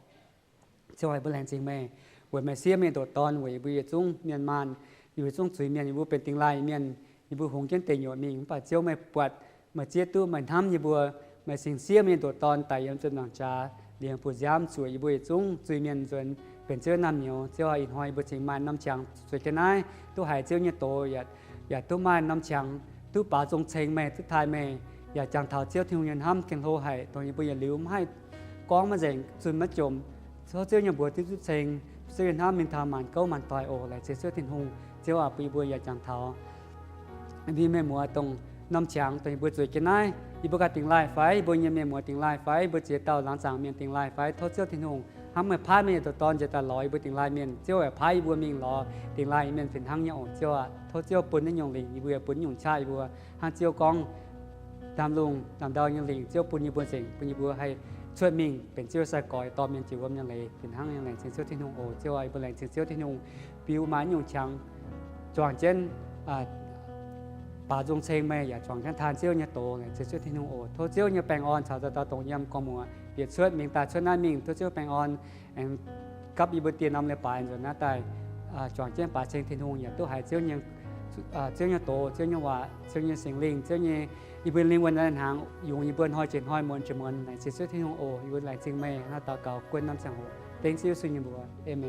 Ziouv aac, mbuo laengz zingh meih, weic meih siev meih ndoqc Dorn weic yie mbuo yietc zungv mienh maanh, yie mbuo zungv zuiz-mienh, yie mbuo benx dingh laaih mienh, yie mbuo hungx jienv deic nyuoqc mingh, mv baac Ziouv meih buatc, meih zieqv duqv, meih hnamv yie mbuo, meih cingx siev meih ndoqc Dorn daic yiem ziepc nzaangc jaax, liemh buoz nziaamv zuoqc yie mbuo yietc zungv zuiz-mienh nzuonx benx Ziouv naamh nyouz. Ziouv aac, ih hnoi yie mbuo cingx maaih norm qangx zueiz jienv naaiv, duqv haiz Ziouv nyei doz, yaac duqv maaih norm qangx duqv baaux nzung ceng meih, duqv taaih meih, yaac jangx taux Ziouv Tin-Hungh nyei hnamv gengh hlo haic, dongh yie mbuo yietc liuz mv haih gorngv maiv nzengc, zunh maiv jomc. Tov Ziouv nyei mbuox duqv zipv ceng, Ziouv nyei hnamv mingh taux maanc gouv maanc doic oc. Laengz zingh Ziouv Tin-Hungh. Ziouv aac, bun yie mbuo yaac jangx taux yie mbuo mienh muoz dongh norm qangx dongh yie mbuo zueiz jienv naaiv, yie mbuo ganh dingh laaih fai yie mbuo nyei mienh muoz dingh laaih fai yie mbuo ziex dauh laangz zaangc mienh dingh laaih fai, tov Ziouv Tin-Hungh hnamv meih paaiv meih nyei ndoqc Dorn njiec daaih lorz yie mbuo dingh laaih mienh. Ziouv aac, paaiv yie mbuo mingh lorz dingh laaih mienh fih hnangv nyei oc. Ziouv aac, tov Ziouv bun naaiv nyungc lingc, yie mbuo yaac bun naaiv nyungc qaqv yie mbuo. Hnangv Ziouv gorngv, ndaamv-ndau nyei lingc Ziouv bun yie mbuo nzengc, bun yie mbuo haih cuotv mingh benx Ziouv sai-gorx dorh mienh jiex wuom nyei leiz fih hnangv nyei. Laengz zingh Ziouv Tin-Hungh oc. Ziouv aac, yie mbuo laengz zingh Ziouv Tin-Hungh, bun maaih naaiv nyungc qangx juangc jienv baaux nzung ceng meih, yaac juangc jienv taan Ziouv nyei doz. Laengz zingh Ziouv Tin-Hungh oc. Tov Ziouv nyei baengh orn caux dauh dauh dongh yiem gorngv muoz bieqc cuotv mingh daaih cuotv naaiv mingh, tov Ziouv baengh orn aengx gapv yie mbuo dieh norm leiz-baaix nzuonx naaiv daaih juangc jienv baaux ceng Tin-Hungh, yaac duqv haiz Ziouv nyei Ziouv nyei doz, Ziouv nyei waac, Ziouv nyei Singx Lingh, Ziouv nyei, yie mbuo lingh wuonh naaiv hnaangx yungz yie mbuo hnoi jiex hnoi, muonz jiex muonz. Laengz zingh Ziouv Tin-Hungh oc. Yie mbuo laengz zingh meih nor daux gaux guon norm ziangh hoc, dengv Ziouv Yesu nyei mbuox. Aamen.